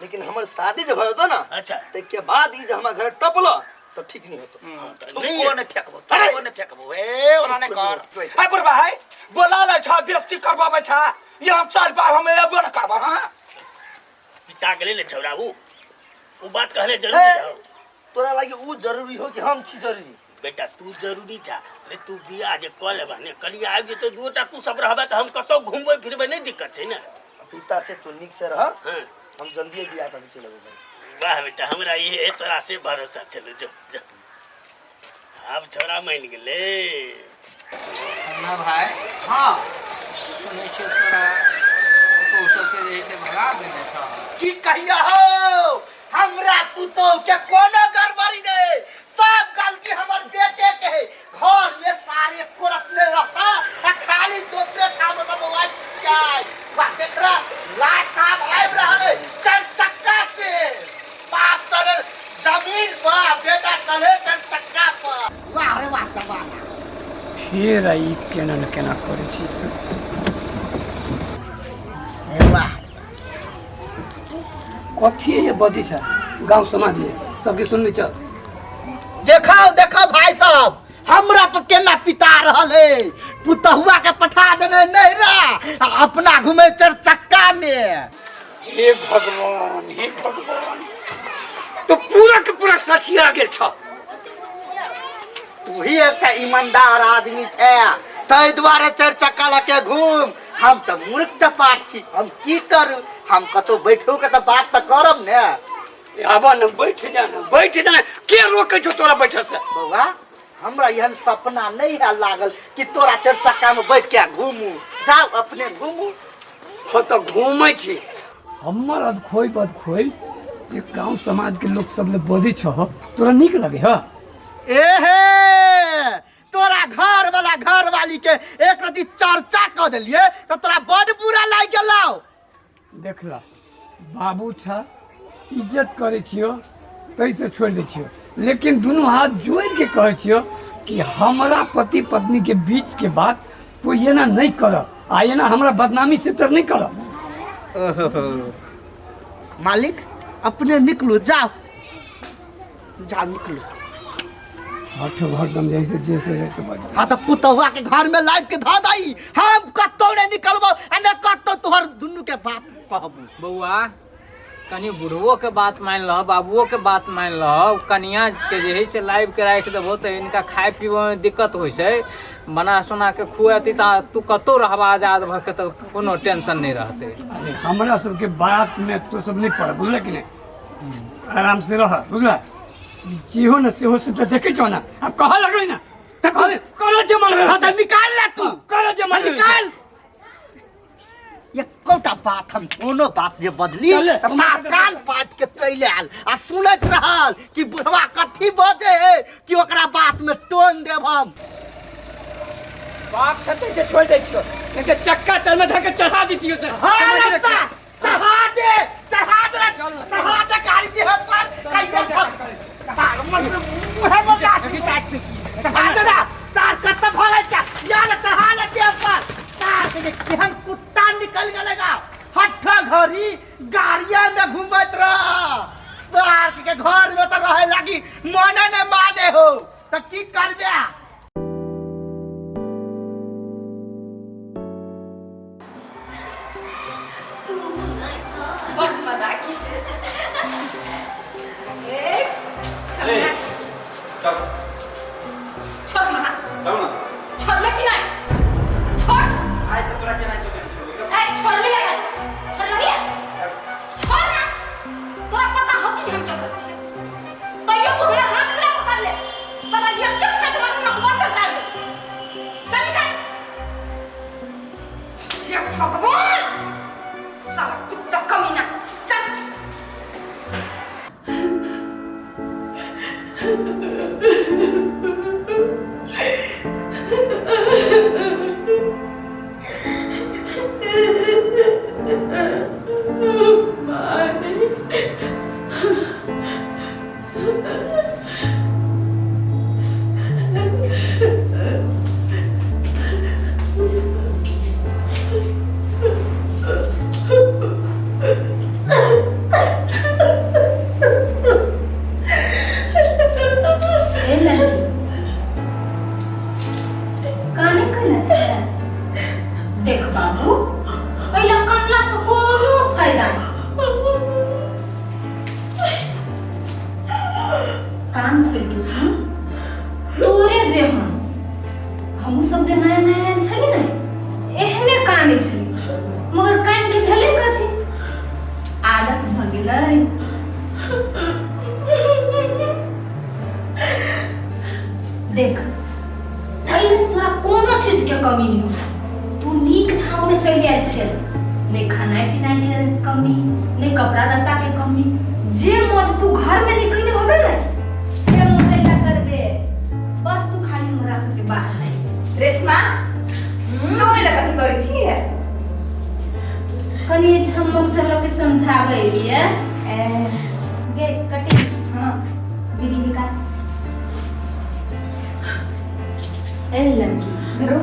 लेकिन हमर शादी जब होतो ना, ताहिके बाद ई जे हमरा घर टपलो तो ठीक नहीं होतो। थुको ने फेकबो, थुको ने फेकबो, ए ओना ने कर। है बुढ़बा, है बोला ले छा, बेइज्जती करबाबै छा यहाँ चल पा, हम एबो न करबा। हां, पिता गेलै ने छौड़ा, उ बात कहले जरूरी हो। तोरा लागी उ जरूरी हो कि हम छी जरूरी? बेटा, तू जरूरी छा। अरे तू बियाह जे कऽ लेबा ने, कनिया आबि जेतौ, दूटा तू सब रहबे तऽ हम कतौ घुमबै फिरबै, नहि दिक्कत छै ने? पिता से तू नीक से रह, हम जल्दी बियाह करके चलि अयबै। वाह बेटा, हमरा ये तोरा से भरोसा छलै। जो जो, आब छौड़ा मानि गेलै। ना भाई। हाँ। सुनै छियै तोरा पुतहु सबके जे है से भगा देने छह। की कहिया हो, हमरा पुतोह के कोनो गड़बड़ी नहीं, सब गलती हमर बेटे के है। घर में सारे कोरत नहीं रहता आ खाली दूसरे ठाम रहता बौआ छिछियाई। वाह देख रहा, लाट साहब आबि रहल है चार चक्का से। बाप चले जमीन पर, बेटा चले चार चक्का पर। वाह रे वाह जमाना। फेर ई केना ने केना करै छी तू। वाह। कथी ये बजै छै गांव समाज में सबके सुनबै चल। देखाओ देखाओ भाई साहब, हमरा पर केना पिता रहल है। पुतहुआ के पठा देने नैहरा आ अपना घुमे चार चक्का में। हे भगवान, हे भगवान, तो पूरा के पूरा सठिया गेल छ। तू ही एकटा ईमानदार आदमी छै, ताहि दुआरे चार चक्का लऽ के घूम। हम तऽ मूर्ख चपाट छी, हम की करू? हम कतौ बैठो के तऽ बात तऽ करब ने। आबा न, बैठ जाना, बैठ जाना, के रोकै छौ तोरा बैठे से? बौआ, हमरा एहन सपना नहीं है लागल कि तोरा चार चक्का में बैठ के घूमू। जाओ अपने घूमू। हाँ तऽ घूमै छी। हमर अधखोइ बदखोइ जे गांव समाज के लोग सब ले बजै छह, तोरा नीक लगे ह? एहे, तोरा घर वाला घर वाली के एक रति चर्चा कऽ देलिए तऽ तोरा बड बुरा लागि गेलौ। देखला बाबू छा, इज्जत करै छियो तैसे छोड़ि दै छियो, लेकिन दुनू हाथ जोड़ि के कहै छियो कि हमरा पति पत्नी के बीच के बात कोई एना नहीं कर आ एना हमरा बदनामी से तर नहीं कर। मालिक, अपने निकलू, जाओ जाओ निकलू। हट हरदम जैसे जैसे जैसे बज। हाँ तऽ पुतहुआ के घर में लाइब के धऽ दही, हम कतौ नहीं निकलबो आ ने कतौ तोहर दुनू के बाप कहबो। बौआ, कनि बुढ़वो के बात मान लह, बाबुओ के बात मान लह। कनिया के जे है से लाइव के राखि देबहो तऽ इनका खाय पीबे में दिक्कत होइ छै। बना सोना के खुएती तऽ तू कतौ रहबा आजाद भऽ के तऽ कोनो टेंशन नहीं रहतै। अरे हमरा सबके बात में तो सब नहीं पड़, बुझल कि नहीं? आराम से रह, बुझल? जेहो न सेहो सब तऽ देखै छौ ना, आब कहऽ लगलै ना, कहऽ जे मन। हाँ तऽ निकाल ले तू। कहऽ जे मन। निकाल। एकोटा बात हम कोनो बात जे बजली चले। तऽ साफ कान पात के चलि आयल आ सुनैत रहल कि बुढ़वा कथी बजे है कि ओकरा बात में हम। बाप छते से छोड़ दै छियो, नहीं तो चक्का तर में धके चढ़ा दितियो से। हाँ रे चढ़ा दे, चढ़ा दे, चढ़ा दे गाड़ी दे पर कहियो तार मन मुहे में लाठी काट दी। चढ़ा दे ना तार कत भले जा यार, चढ़ा ले दे पर तार के केहन कुत्ता निकल गेलेगा। हट्ठा घड़ी गाड़िया में घूमत रह, तार के घर में तो रहे लागी मने न माने हो त की करबे। बड़ मजा खींचे। ए चल छोड़ ना, चल ना, छोड़ ले कि नहीं छोड़। आइ त तोरा केना चोके छोड़। ए छोड़ ले, छोड़ ले, छोड़ ना। तोरा पता हो कि हम क्या कर छियै, तैयो तू हमरा हाथ केना पकड़ ले साला। ये क्यों फेंक मारू नकबा से झाड़ दे। चल निकल ये भगवान, साला कुत्ता कमीना। चल ए लड़की, काने कना छै? देख बाबू, एहि ला कनला से कोनो फायदा नहीं। कान खोल के सुन, तोरे जे हमहू सब जे नया नया आयल छली ने, एहने काने छली, मगर कान के भेलै कथी, आदत भऽ गेलै। देख एहिमे तोरा कोनो चीज के कमी नहीं हो, तू नीक ठाव में चलि आयल छे, नहीं खानाइ पिनाइ के कमी, नहीं कपड़ा लत्ता के कमी। जे मौज तू घर में निकलने होबे ने से मौज अइला करबे। बस तू खाली हमरा सबके बाहर नहीं। रेशमा, तू एला कथी करै छियै? कनी छमक चलो के समझाबै लिए। गे कटी, हाँ बीड़ी निकाल। ए लड़की धरो,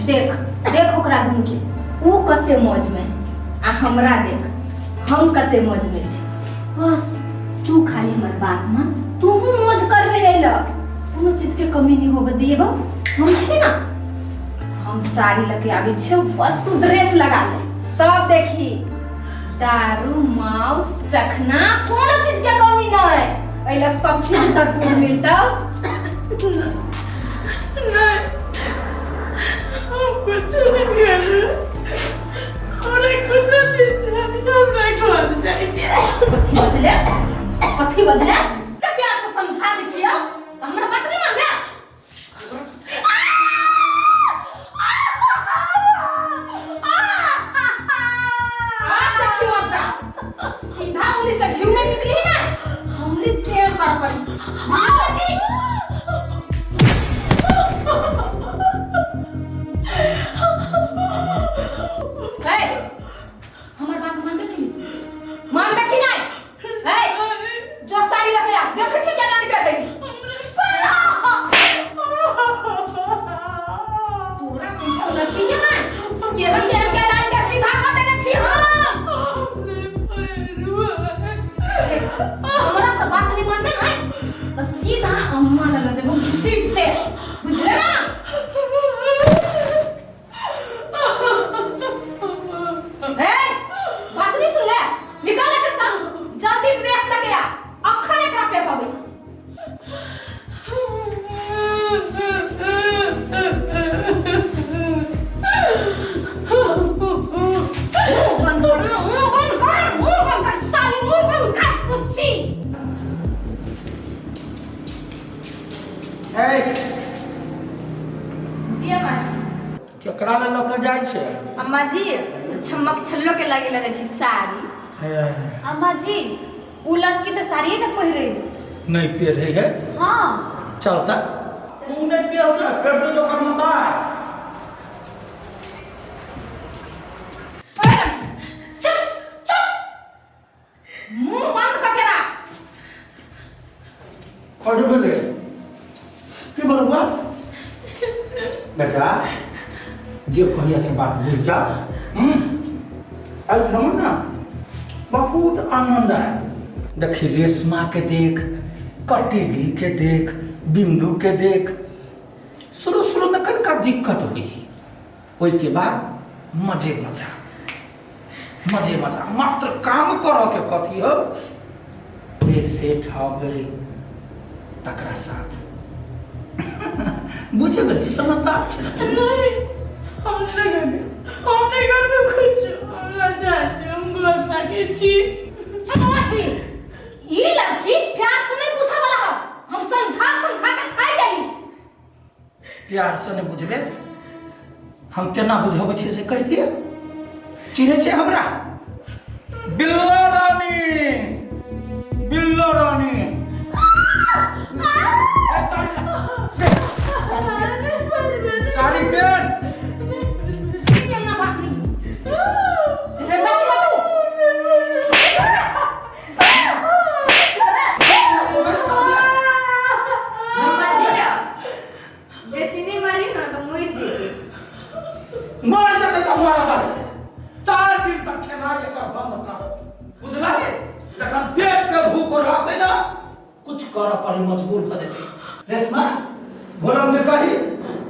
देख देख ओकरा घूम के ऊ कते मौज में आ हमरा देख हम कते मौज में छी। बस तू खाली हमर बात मान, तूहू मौज करबे अइल, कोनो चीज के कमी नहीं होबे देब। हम छी ना, हम साड़ी लके आबै छियौ, बस तू ड्रेस लगा ले, सब देखी दारू मांस चखना कोनो चीज के कमी नहीं। अइला सब चीज भरपूर मिलतौ। नहीं, हम कुछ नहीं करबे, हमरा कुछ नहीं चाही, हमरा घर जाइके। कथी बजले, कथी बजले? ते प्यार से समझाबै छियौ त हमरा बात नहीं मानबे। आब देखी मजा, सीधा उंगली से घिउ नहीं निकली ना, हमनी टेढ़ कर पड़ी। बुझली? ए, हमर बात मानबे कि नहीं? मानबे कि नहीं? ए, जो साड़ी लगे आ, देखै छी केना निपे देही। तोरा संग लड़की के ना केहन केहन के लाइन के सीधा कर देने छी हम। देख, हमरा से बात नहीं मानबे ना तो सीधा अम्मा लग जेबो घिसीटते, बुझले ना? ए, बात नहीं सुन ले, निकल एते से, जल्दी ड्रेस लगे आ, अखन एकरा पे होबे। मुंह बंद कर, मुंह बंद कर, मुंह बंद कर साली, मुंह बंद कर कुत्ती। ए जी अम्मा जी। केकरा लए लऽ के जाइ छै? अम्मा जी छमक छल्लो के लागे लगै छै साड़ी। अम्मा जी उ लड़की तो साड़िए न पहिरे नहीं पहिरे है। हाँ चलता तू नहीं पिया होता फेर तो करमता। चुप चुप, मुंह बंद करके राख। कथी भेलै? की भेल बौआ? बेटा जे कहिया से बात बुझ जा। एहिठाम ना बहुत आनंद आयल। देखी रेशमा के देख, कटेली के देख, बिंदु के देख, शुरू शुरू में कनिका दिक्कत हुई, ओहिके बाद मजे मजा मजे मजा। मात्र काम करऽ के कथी हो जे सेठ हबै तकरा साथ। बुझे गेल छी, समझदार छी ना तू। नहीं, हम नहीं करबे, हम नहीं करबे कुछ, हमरा जाय दे, हम घर ताके छी। जी ई लड़की प्यार से नहीं पूछा वाला है, हम समझा समझा के थाई गेली। प्यार से नहीं बुझबे, हम केना बुझबै छियै से कहि दिअ। चिन्है छै हमरा? बिल्लो रानी, बिल्लो रानी। साड़ी पेन। बेसी नहीं मारी ना तो मर जेते। मर जेते तो मर। 4 दिन तक खेनाइ एकर बंद कर, बुझला हे? जखन पेट के भूख रहतै ना कुछ करऽ पड़ी, मजबूर भऽ जेतै। रेशमा भोरम के कही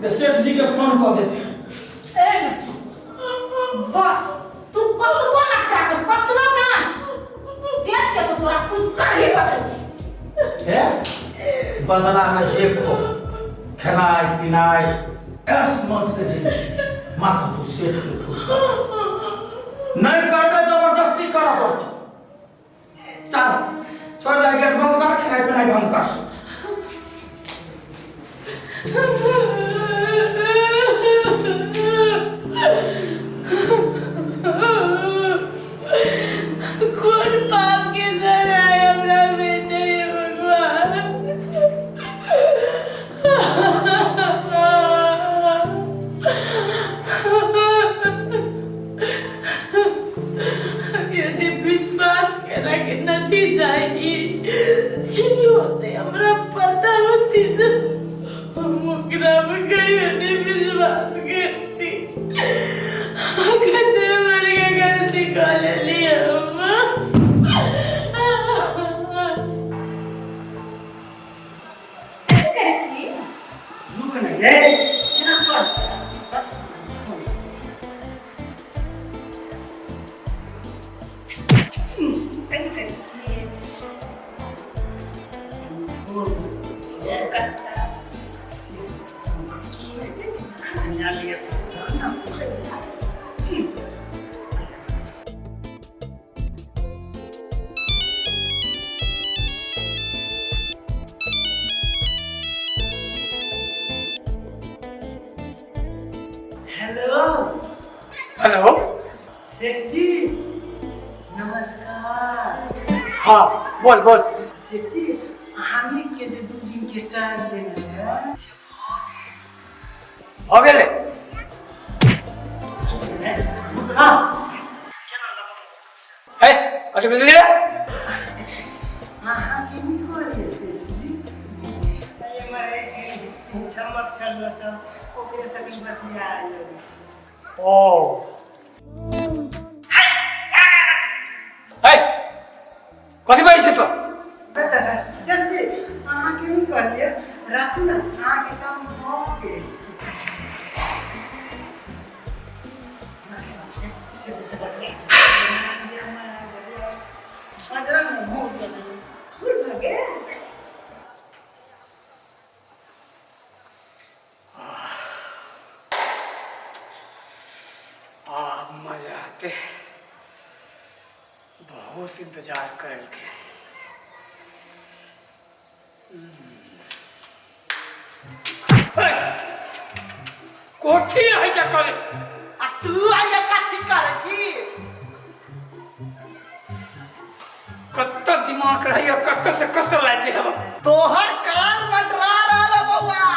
तऽ सेठ जी के फोन कऽ देतै। बस तू कतबो नखरा कर, कतनो कान, सेठ के तो तोरा खुश कर ही पड़तै। हे बदला में जे खो, खेनाइ पिनाइ ऐश मौज के जिंदगी, मात्र तू सेठ के खुश कर। नहीं करबे जबरदस्ती करऽ पड़तौ। चल छोड़ दे, गेट बंद कर, खेनाइ पिनाइ बंद कर। कौन पाप के सर आए हमरा बेटे भगवान। यदि विश्वास करा के नहीं जाएगी होते हमरा पता होती तो हम ओकरा पर कहियो नहीं विश्वास करती। कते बड़का गलती कऽ लेली हम। कथी करै छी? रुक ने गे, केना कर छै? कथी करै छी? हेलो हेलो सेठ जी नमस्कार। हाँ बोल बोल। सेठ जी हमें के जे 2 दिन के टाइम देने है। हो गेलै? हाँ हे कथी बुझली रे? हाँ की नहीं कहलियै सेठ जी, हमर चमक छल सब ओकरे संगे बतिया लगै छै। ओ हे कथी बाजै छी तू? सेठ जी अहाँके नहीं कहलियै, राखू ने अहाँके काम भऽ गेल। मजा आते, बहुत इंतजार करलके। कोठी है क्या करे? आ तू आइया कथी करै छी? कत्ता दिमाग रही कत्ता से कत्ता लाइते हम। तोहर कार मंडरा रहल बौआ।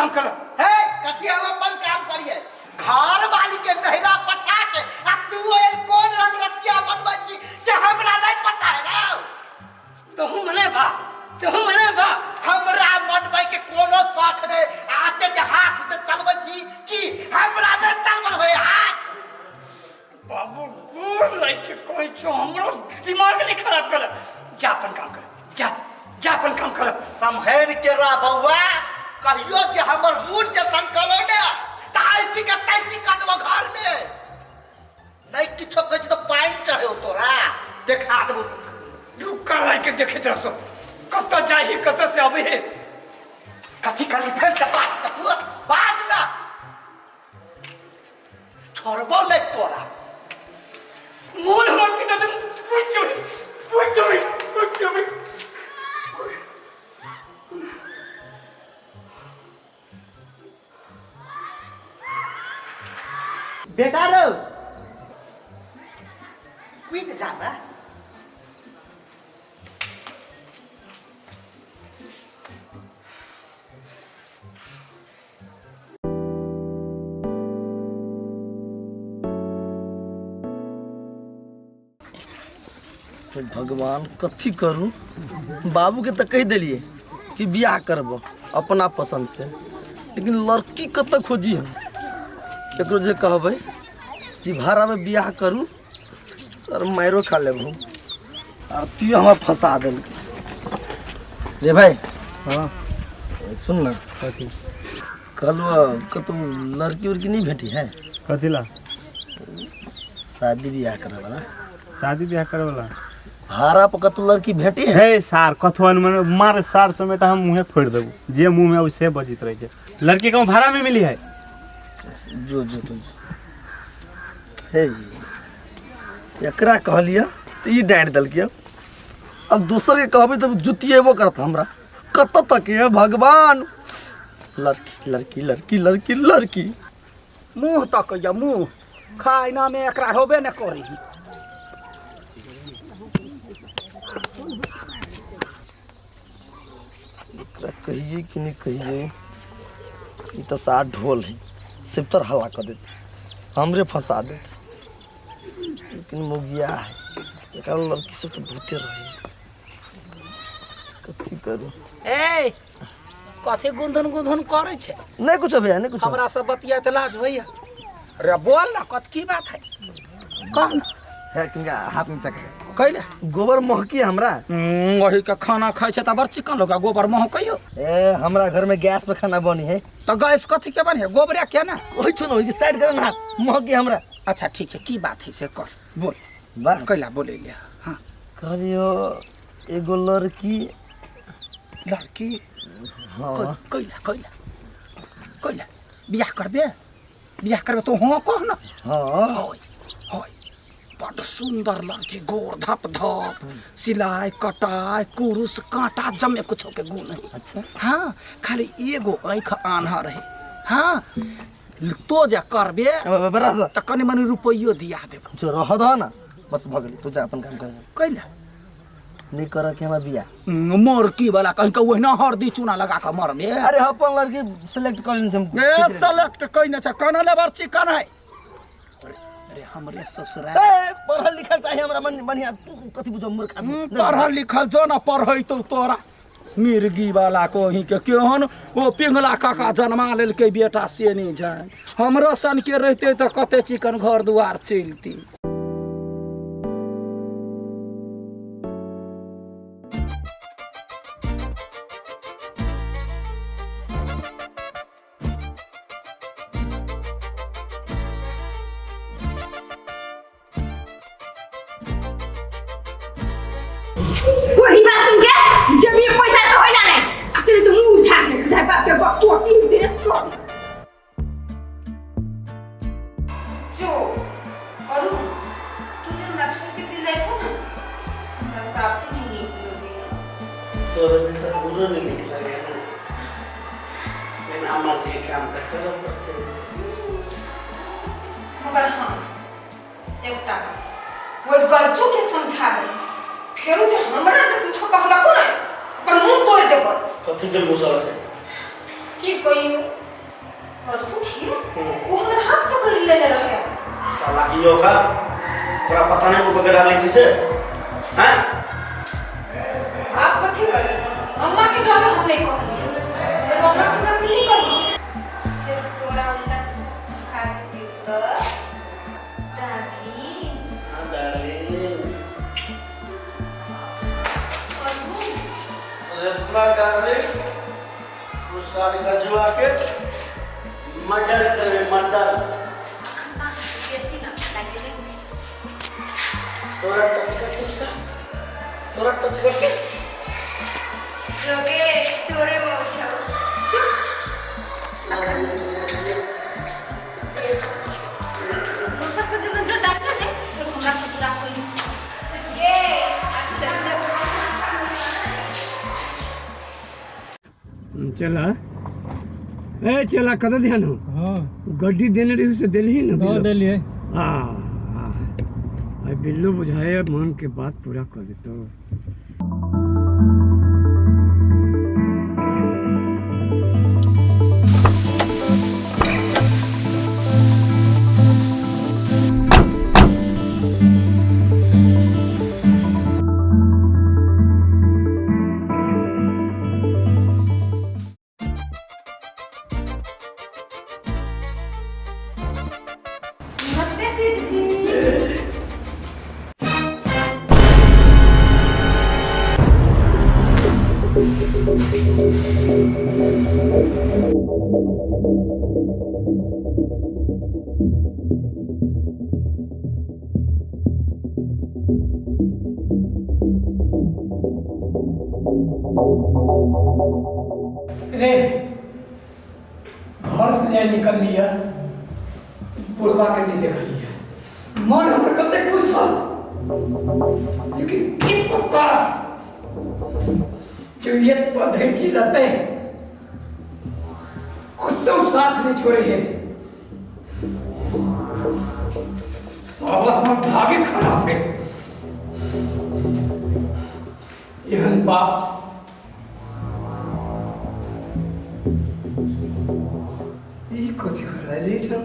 काम कर। हे कथी हम अपन काम करिए, घर वाली के नहिरा पठा के आ तू ओल कोन रंग रसिया मनबै छी से हमरा नहीं पता है रौ। तोहू मने बा, तोहू मने बा। हमरा मनबै के कोनो शौक नहीं, आते जे हाथ से चलबै छी की हमरा नहीं चलबै होय हाथ। बाबू गोर लाइक के कहै छौ, हमरो दिमाग नहीं खराब कर, जा अपन काम कर, जा जा अपन काम कर। सम्हरि के रह बौआ, कहियो जे हमर मूड जे संकलो ने त ऐसी के तैसी कर देबो घर में। नहीं किछो कहै छी त पानि चढ़ेौ तोरा, देखा देबो। रुका लाइक के देखैत रहतो, कतऽ जाही कतऽ से अबै है। कथी खाली फेर से बाज त तू बाज ना, छोड़बो नहीं तोरा। मोन हमर पिता तुम कुछ नहीं कुछ नहीं कुछ नहीं। बेटा रो क्विक जाना। भगवान कथी करूँ, बाबू के तो कह दिलिए कि बियाह करबो अपना पसंद से, लेकिन लड़की कतऽ खोजी हम। केकरो जे कहबै कि भाड़ा में बियाह करू सर मारो खा लेब हम, आर तू हमरा फंसा देलकै रे भाई। हाँ सुन ना, कथी कहलहुँ कतौ लड़की उड़की नहीं भेटी है? कथी ला? शादी बियाह करे वाला। शादी बियाह करे वाला भाड़ा पर कतौ लड़की भेटी है? हे सार कथो मन मार सार समेत हम मुँहे फोड़ देबो, जे मुँह में से बजित रहे छै। लड़की कहूँ भाड़ा में मिली है? जो जो तो हे एकरा कहलिए तो ई डाँटि देलकै, अब दोसर के कहबै तऽ जुतिएबो करत हमरा। कतऽ तक हे भगवान, लड़की लड़की लड़की लड़की लड़की। मुँह तकैया मुँह, खाइना में एकरा होबे न करी। एकरा कहिए कि नहीं कहिए, ई तऽ सार ढोल है, सिर्फ तर हल्ला कर देते, हमरे फंसा देते। लेकिन मुगिया है, एकरा लड़की सब तो बहुते रहे, कथी करू। ए कथी गुंधन गुंधन करै छै? नहीं कुछ भैया, नहीं कुछ। हमरा सब बतिया त लाज होइया। अरे बोल ना, कथी की बात है, कह ना। है किनका हाथ नीचा कर कैले गोबर महकी हमरा। वही के खाना खाइ छै त बड़ चिकन लोग गोबर महकैयो। ए हमरा घर में गैस पे खाना बनी है। त गैस कथी के बनी है? गोबरे के ना। ओही छो ना, ओही के साइड कर ना, महकी हमरा। अच्छा ठीक है, की बात है से कर बोल। वाह कैला बोले ले। हां कहलियो एगो लड़की। लड़की? हाँ कैला कैला कैला बियाह करबे? बियाह करबे तो हाँ कह ना। हाँ होय बड़ सुंदर लड़की, गोर धप धप, सिलाई कटाई कुरुस कांटा जमे कुछो के गुण है। अच्छा हाँ खाली एगो आँख आन्हर है। हाँ तो जे करबे त कनि मनि रुपैयो दिया देबो। जो रह दह ना बस भ गेलै, तू जा अपन काम कर। कैला नहीं कर के हमरा बियाह मरकी वाला कहीं के ओहिना हरदी चूना लगा के मरबे। अरे अपन लड़की सिलेक्ट कर लेने छै। ए सिलेक्ट कइने छै, कना लेबर चिकन है। अरे हमरे ससुराल ए पढ़ल लिखल चाहिए हमरा मन बढ़िया। तू कथि बुझो मूर्ख आदमी। पढ़ल लिखल जो ना पढ़ै तो तोरा मिर्गी वाला कोही के केहन ओ पिंगला काका जन्मा लेलकै बेटा से नहीं जान। हमरो सन के रहते त कते चिकन घर दुआर चलती। कोई बात सुन के जब ये पैसा तो होइला नहीं एक्चुअली तुम मुंह उठा के घर बाप के बाप कोटी देश को जो अरुण तू जे हमरा छोड़ के चल जाइ छौ ना, हमरा साफ नहीं नीक लगैया। तोरा में तो हमरो नहीं नीक लगैया ना, लेकिन अम्मा जी के काम त करऽ पड़तै। मगर हाँ एकटा ओहि गज्जू के समझा दे, फेरू जे हमरा जे कुछो कहलको ने ओकर मुंह तोड़ देबो। कथी के मुसला से? की कहियो और सुखी वो हमर हाथ पकड़ लेले रहे। साला की औकात तोरा पता नहीं ऊपर डालै छी से हैं? आप कथी करी? अम्मा के डर हम नहीं कहलिए, फिर अम्मा के जाके नहीं कहली, फिर तोरा उनका सिखा देती तो डार्लिंग। हां डार्लिंग। रेशमा डार्लिंग उस साली का जुआ के मर्डर करे मर्डर। बेसी ना लागे तोरा टच करके तोरा टच करके जोगे तोरे मौछा चुप। दोसर पर जब नजर डालना ने फिर हमरा से पूरा कोई गे चला ए चला कत ध्यान हो। हाँ गड्डी देने रही से देली ना दो देलिए। हां आई बिल्लू बुझाए मन के बात पूरा कर देतो। नमस्ते सेठ जी। रे घर से जाए निकल लिया बुढ़वा के नहीं देख लिया, मन हमर कते खुश छल, लेकिन की पता जो ये पधेची लते कुत्तों साथ नहीं छोड़े है। साला हमर भाग्य खराब है। एहन बाप ई कथी कराइले एहिठाम?